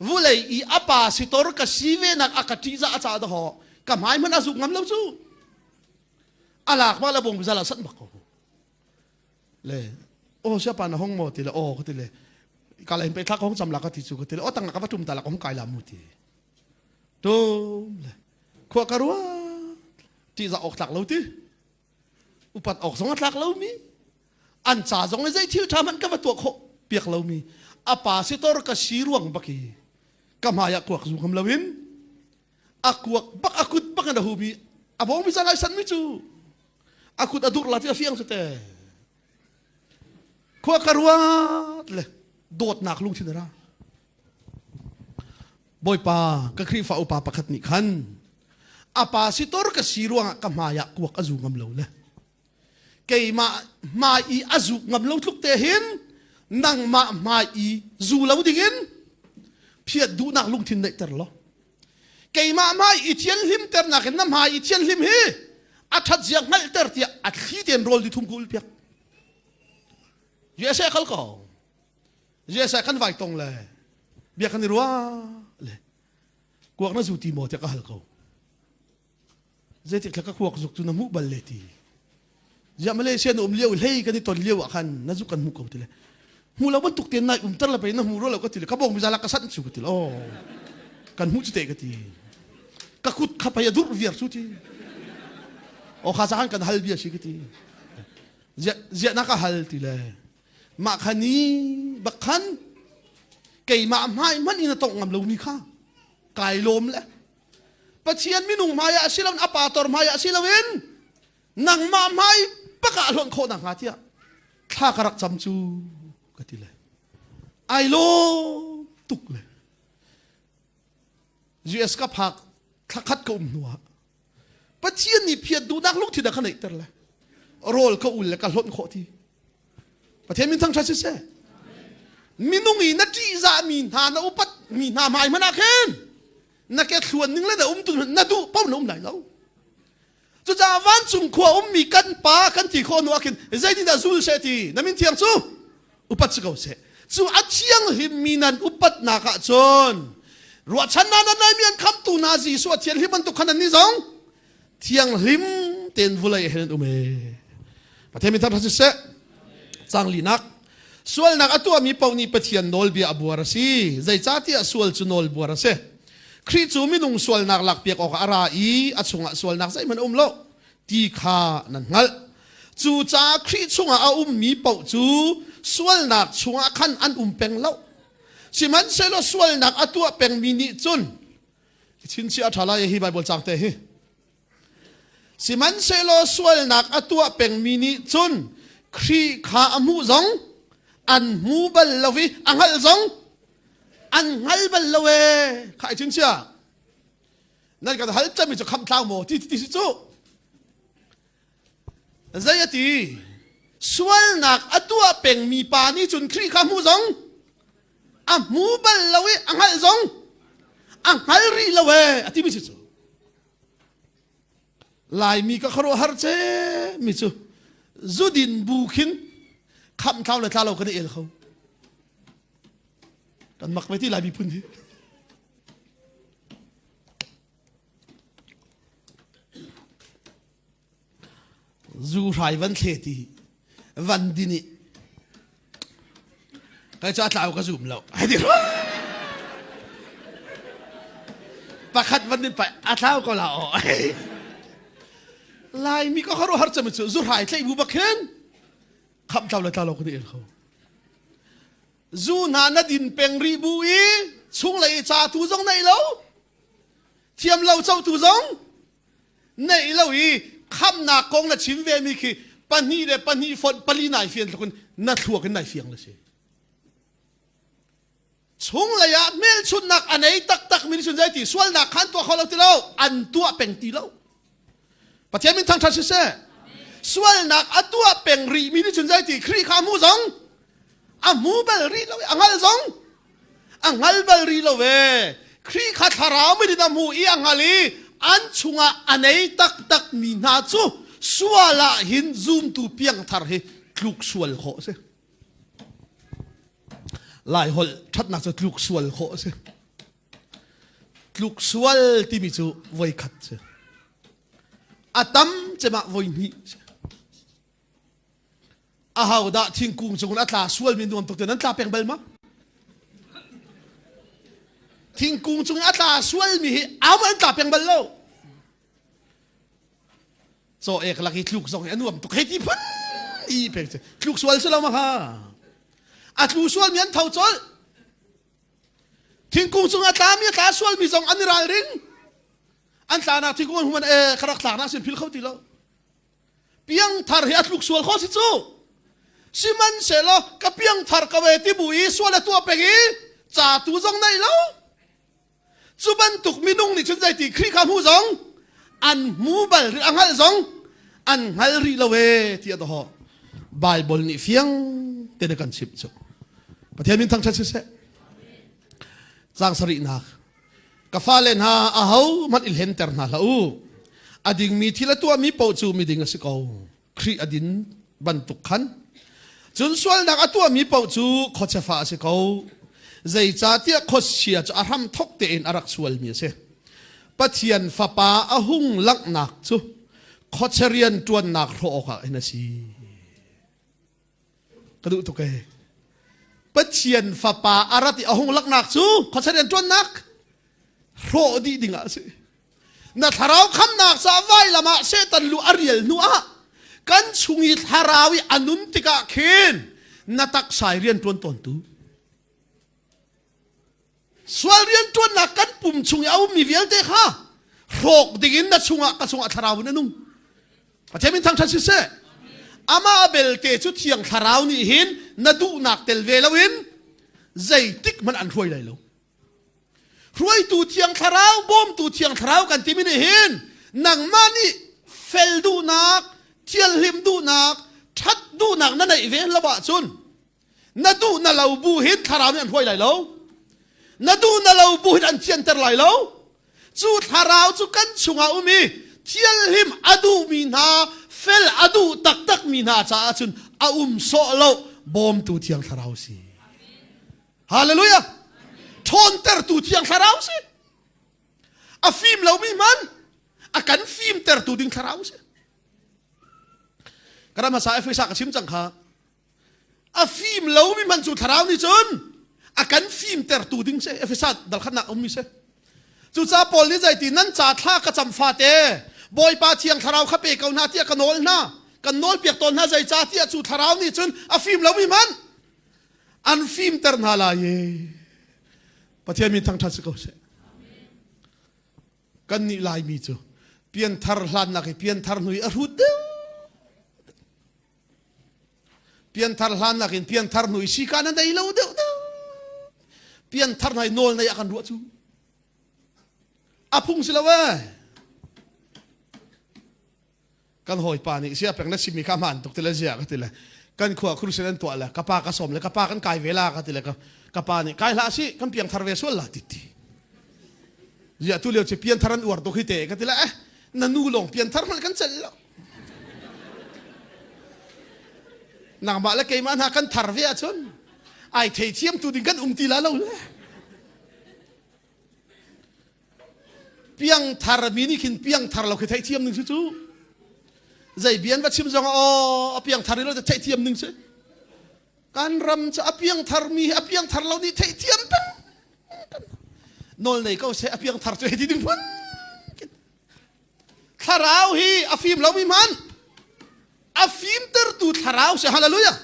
vulei i a pa sitor ka si ve nak a ka ṭihzah a ca da ho ka hmai hmanh a zuk ngam lo cu a lak ma la bong zala sat bak ko Le aw siapa na hong maw ti le aw ka ti le ka la hin pe thla ka hong cam la ka ti cu ka ti le aw tang ka va tum ta la ka hong kai la mu ti tum le khua ka rua ti za ok tlak lo ti upat ok zong a tlak lo mi an ca zong le zei thil tha man ka va tuah khawh piak lo mi a pa sitor ka si ruang baki ka hmai ah kuak zu ngam lo in a kuak bak a kut bak an a hu mi a bong mi za lai san mi cu a kut a dur la ti a fiang cu te khua ka ruat le dawtnak lungthin ra bawipa ka Khrihfa upa pakhat nih khan a pa sitor ka si ruangah ka hmai ah kuak a zu ngam lo le keimah hmai i a zuk ngam lo tluk te hin nangmah hmai i zu lo dingin phiat duhnak lungthin neihter law keimah hmai i thianhlimternak in na hmai i thianhlim hi a ṭhat zia hngalhter tiah a thli tein rawl di thum ka ul piak USA kal ko USA kan vai tong le bia kan i ruah le kuak na zu ti maw tiah ka hal ko Zeitik thla ka kuak zuk cu na hmuh bal le ti. Ziah Malaysia na um lio hlei kan i ton lio ah khan na zuk kan hmuh ko ti le. Hmu lo bantuk ten nai umter le pei na hmu ro lo ka ti le ka bong bizala ka sanh cu ka ti le. Oh. Kan hmuh cu te ka ti. Ka kut kha pei a dur viar cu ti. O kha cahan kan hal bia si ka ti. Ziah ziah na ka hal ti le. Mah kha ni bak khan keimah hmai hmanh in a tongh ngam lo mi kha kai lawm le Pathian minung hmai ah si loin a pator hmai ah si loin nangmah hmai bak ah hlonh khawh nakhnga tiah thla ka rak cam cu ka ti le ai lawm tuk le US ka phak thlakhat ka um hnu ah Pathian nih phiat duhnak lungthin a ka neihter le rawl ka ul le ka hlonh khawh ti Pathian min thangṭhat siseh. Minung i na ṭihzahmi hna na upat mi hna hmai hmanh ah khin na ke thluan ning le na um tu na duh paoh na um lai lo. Cucaah vancung khua ummi kan pa kan ti khawh hnu ah khin zeitindah zul seh ti na min thiang cu upat si ko seh. Cu a thianghlimmi nan upatnak ah cun ruahchannak nan neimi an khamtu hna Jesuh a thianghlim bantuk khan annih zong thianghlim tein vulei he nan um e Pathian min thangṭhat siseh cang linak sualnak a tuahmi paoh nih Pathian nawlbia a buar a si zeicahtiah sual cu nawlbuar a si Khrih cu minung sualnak lakpiak awkah a ra i a chungah sualnak zeihmanh a um lo ti kha nan hngalh cucaah Khrih chungah a ummi paoh cu sualnak chungah khan an um peng lo sihmanhsehlaw sualnak a tuah pengmi nih cun Chinchiah a ṭha lai hi Baibal caang te hi. Sihmanhsehlaw sualnak a tuah pengmi nih cun Khrih kha a hmuh zong an hmu bal lo i a hngalh zong an hngal bal lo ee. Kha i chinchiah. Nan kan hal cami cu khamh tlang maw ti ti si cu. Zei a ti? Sualnak a tuah pengmi pa nih cun Khrih kha hmu zong a hmu bal lo i a hngalh zong a hngal rih lo ee a timi si cu. Laimi ka khuaruahhar ce mi cu zudin bu khin khamh thlau le thla lo kan i el kho. Kan mak ve ti Lai miphun hi. Zu hrai van thle ti van din i kai cu a tlau ka zum lo. Ai ti pakhat van din pai a tlau ko la o. Laimi ka khuaruahhar cem cu zu hrai thlei bu bak hin kham tlau le tlau lo kan i el kho. Zu hna na din peng rih bu i chunglei i ca tu zong nei lo thiam lo co tu zong neih lo i khamnak kong na chim ve mi khi pahnih le pahnih fonh pali nai fian tluk in na thluak in nai fiang le si chunglei ah hmelchunhnak a nei taktak mi nih zei ti sualnak khan tuah kho lo ti lo an tuah peng ti lo Pathian min thangṭhat siseh sualnak a tuah peng rih mi nih cun zei ti Khrih kha hmu zong a hmu bal rih lo a hngal zong a hngal bal rih lo ve Khrih kha thlarau mit in a hmu i a hngal i an chungah a nei taktak mi hna cu sual ah hin zumtu piangthar hi tluk sual khawh a si Lai holh ṭhatnak cu tluk sual khawh a si tluk sual timi cu voikhat si a tam cem ah voi hnih si aho dah thingkung cung in a tla sualmi nuam tuk te nan tla peng bal ma thingkung cung in a tla sualmi hi am an tla peng bal lo caw ek lak i tluk zong hi a nuam tuk hei ti phun i pek che tluk sual si lo ma kha a tlu sualmi an tho colh thingkung cung a tlami a tla sualmi zong an i ralring an tlanak thingkung an human e kharak tlaknak sin phil kho ti lo Piangthar hi a tluk sual kho si cu. Sihmanhsehlaw ka piangthar ko e ti bu i sual a tuah peng i ca tu zong nei lo. Cu bantuk minung nih cun zeiti Khrih kha hmu zong an hmu bal rih a hngalh zong an hngal rih lo e ti a doho. Bible nih fiang tein a kan chimh cu. Pathian min thangṭhat siseh. Caang sarihnak. Ka fale hna ahohmanh i hlenter hna hlah u. A dingmi thil a tuahmi paoh cu miding a si ko. Khrih a din bantuk khan. Cun sualnak a tuahmi paoh cu khuachefa a si ko. Zeicahtiah khuachia cu a hramthok tein a rak sualmi a si. Pathian Fapa a hung langhnak cu khuachia rian ṭuannak hrawh awkah hin a si. Ka duh tuk ee. Pathian fapa a rat i a hung laknak cu khuacha rian ṭuannak hrawh dih ding ah a si. Na thlarau khamnak ca vailam ah Satan lu a rial hnu ah kan chung i thlarau i a nun tikah khin na taksa i rian ṭuan tawntu Sual rianṭuannak kan pum chung i a ummi vialte kha hrawk dingin na chungah ka chungah thlarau in a nung. Pathian min thangṭhat siseh. Amah belte cu thiang thlarau nih hin na duhnak tel ve loin zeitik hmanh an hruai lai lo. Hruaitu thiang thlarau, bawmtu thiang thlarau kan timi nih hin nangmah nih fel duhnak, thianhlim duhnak, ṭhat duhnak na neih ve lo ahcun Na duh na lo bu hin thlarau nih an hruai lai lo. Na duh na lo bu hin an thianter lai lo. Cu thlarau cu kan chungah um i thianhlim a duhmi hna, fel a duh taktakmi hna caah cun a um sawh lo bawmtu thiang thlarau si. Hallelujah! Ṭhawntertu thiang thlarau si. A fim lomi hmanh a kan fimtertu ding thlarau si. Ka ram hmasa Efesa ka chim cang kha. A fim lomi hmanh cu thlarau nih cun a kan fimtertu ding si Efesa dalkhatnak ummi si. Cucaah Paul nih zeiti nan ca thla ka cam fate Bawipa thiang thlarau kha pe ko hna tiah ka nawl hna kan nawl piak tawn hna zeicah tiah cu thlarau nih cun a fim lomi hmanh an fimter hna lai i Pathian min thangṭhat si ko seh. Kannih Laimi cu pianthar hlannak i pianthar hnu i a hrut deuh Pianthar hlan nakin pianthar hnu i sika na nei lo deuh deuh. Pianthar hna i nawl nei a kan ruah cu. A phung si lo ee. Kan hawipa nih sia peng na chimmi kha hmaan tuk ti le zia ka ti le. Kan khua crusade an tuah le ka pa ka sawm le ka pa kan kai ve la ka ti le ka ka pa nih kai hlah si kan piang thar ve sual la ti ti. Zia tu lio ci pian thar an uar tuk hi te ka ti le eh na nu lawng pian thar hmanh kan celh lo. Nangmah le keimah hna kan thar ve ahcun ai thei thiam tu ding kan um ti la lo le. Piangthar mi nih khin piangthar lo khi theihthiam ning si cu. Zei bian va chim zong aw a piangthar lo theihthiam ning si. Kan ram cu a piangthar mi a piangthar lo nih theihthiam peng. Nawl nei ko se a piangthar cu hei ti ding phun. Thlarau hi a fim lo mi hman. A fimtertu thlarau si hallelujah.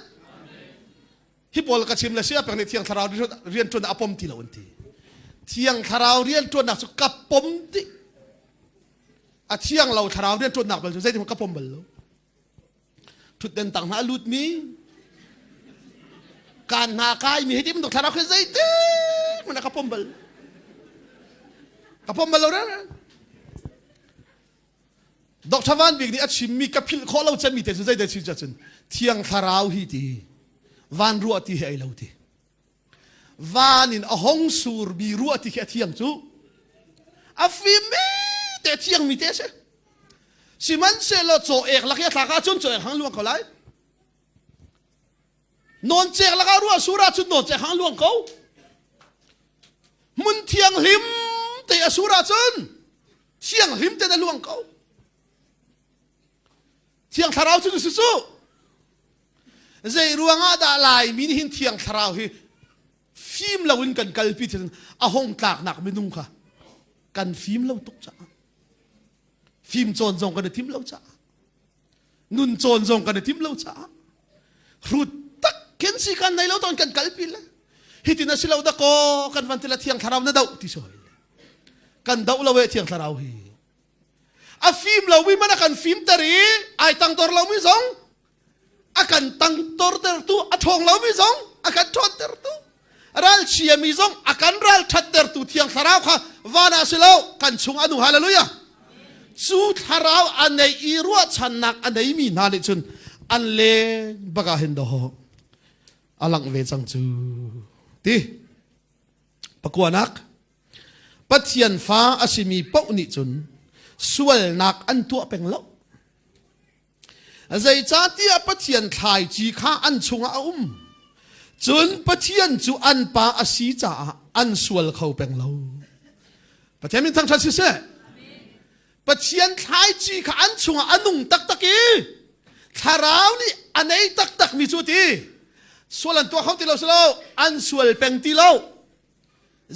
Hi pawl ka chim le sia pek nih Thiang Thlarau rianṭuan a pom ti lo an ti. Thiang Thlarau rianṭuannak cu ka pom dih. A thiang lo thlarau rianṭuannak bal cu zeitin ka pom bal lo. Ṭhutden tang hna a lutmi, kaan hna kaimi hi ti bantuk thlarau khi zeitin hmanh ka pom bal. Ka pom bal lo re. Dr. Van Bik nih a chimmi ka philh khawh lo cemmi te cu zeidah si cun Thiang Thlarau hi ti van ruah ti hi ei lo ti van in a hong surmi ruah ti khi a thiang cu a fimmi te thiangmi te a si sihmanhsehlaw caw ek lak i a thlak ahcun caw ek hang luang ko lai Nawncek lakah ruah sur ahcun nawncek hang luang ko. Hmun thianghlim te a sur ahcun thianghlim te na luang ko. Thiang thlarau cu si cu. Zei ruangah dah Laimi nih hin thiang thlarau hi fim loin kan kalpi thil a hong tlaknak minung kha kan fim lo tuk caah fim cawn zong kan i tim lo caah nun cawn zong kan i tim lo caah hrut tak khin si kan nei lo ton kan kalpi le hitin a si lo da ko kan van tila thiang thlarau na doh ti soi kan doh lo e thiang thlarau hi a fim lo mi man a kan fim ter i ai tang tor lo mi zong a kan tangtortertu a ṭhawng lomi zong a kan ṭhawntertu ralchiami zong a kan ral ṭhattertu thiang thlarau kha van ah si lo kan chung a nu hallelujah cu thlarau a nei i ruahchannak a neimi hna nih cun an leng bak ah hin dawh a langh ve cang cu ti pakuanak Pathian fa a simi paoh nih cun sualnak an tuah peng lo Zeicahtiah Pathian thlaici kha an chungah a um. Cun Pathian cu an pa a si caah an sual kho peng lo. Pathian min thangṭhat siseh. Pathian thlaici kha an chungah a nung taktak i thlarau nih a nei taktakmi cu ti sual an tuah kho ti lo si lo an sual peng ti lo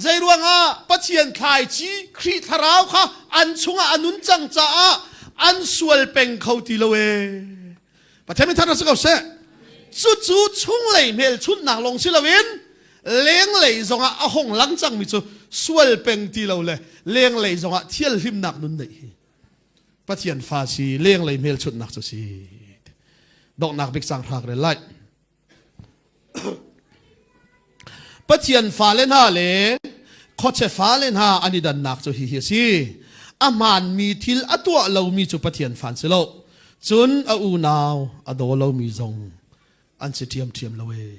Zeiruangah Pathian thlaici Khrih thlarau kha an chungah a nun cang caah an sual peng kho ti lo ee. Pathian min thangṭhat si ko seh. Cucu chunglei hmelchunhnak lawng si loin lenglei zongah a hong lang cangmi cu sual peng ti lo le lenglei zongah thialhlimnak nun neih hi Pathian fa si lenglei hmelchunhnak cu si. Donghnak bik cang hrak rel lai. Pathian fale hna le khuachia fale hna an i dannak cu hihi a si. A hmaanmi thil a tuah lomi cu Pathian fa an si lo. Cun a unau a daw lomi zong an si ṭhiamṭhiam lo ee.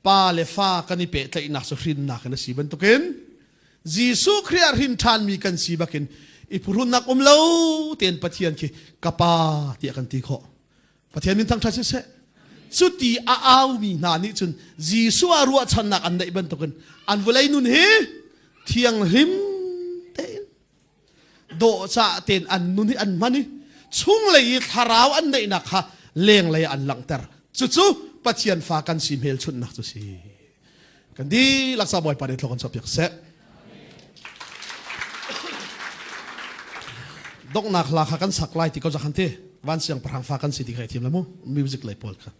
Pa le fa kan i pehtlaihnak cu hrinnak in a si bantukin Jesuh Khrih ah hrin ṭhanmi kan si bakin i phuhrunnak um lo tein Pathian khi ka pa tiah kan ti khawh. Pathian min thangṭhat siseh. Cuti a aumi hna nih cun Jesuh ah ruahchannak an neih bantukin an vawlei nun hi thianghlim tein dawhcah tein an nun hi an hman i chunglei i thlarau an neihnak kha lenglei ah an langhter. Cucu Pathian fa kan si hmelchunhnak cu si. Kan dihlak sa Bawipa nih thlawk kan chuahpiak seh. Donghnak hla kha kan sak lai ti ko zakhan ti van siangpahrang fa kan si ti kha i thiam la mu music lei pawl kha.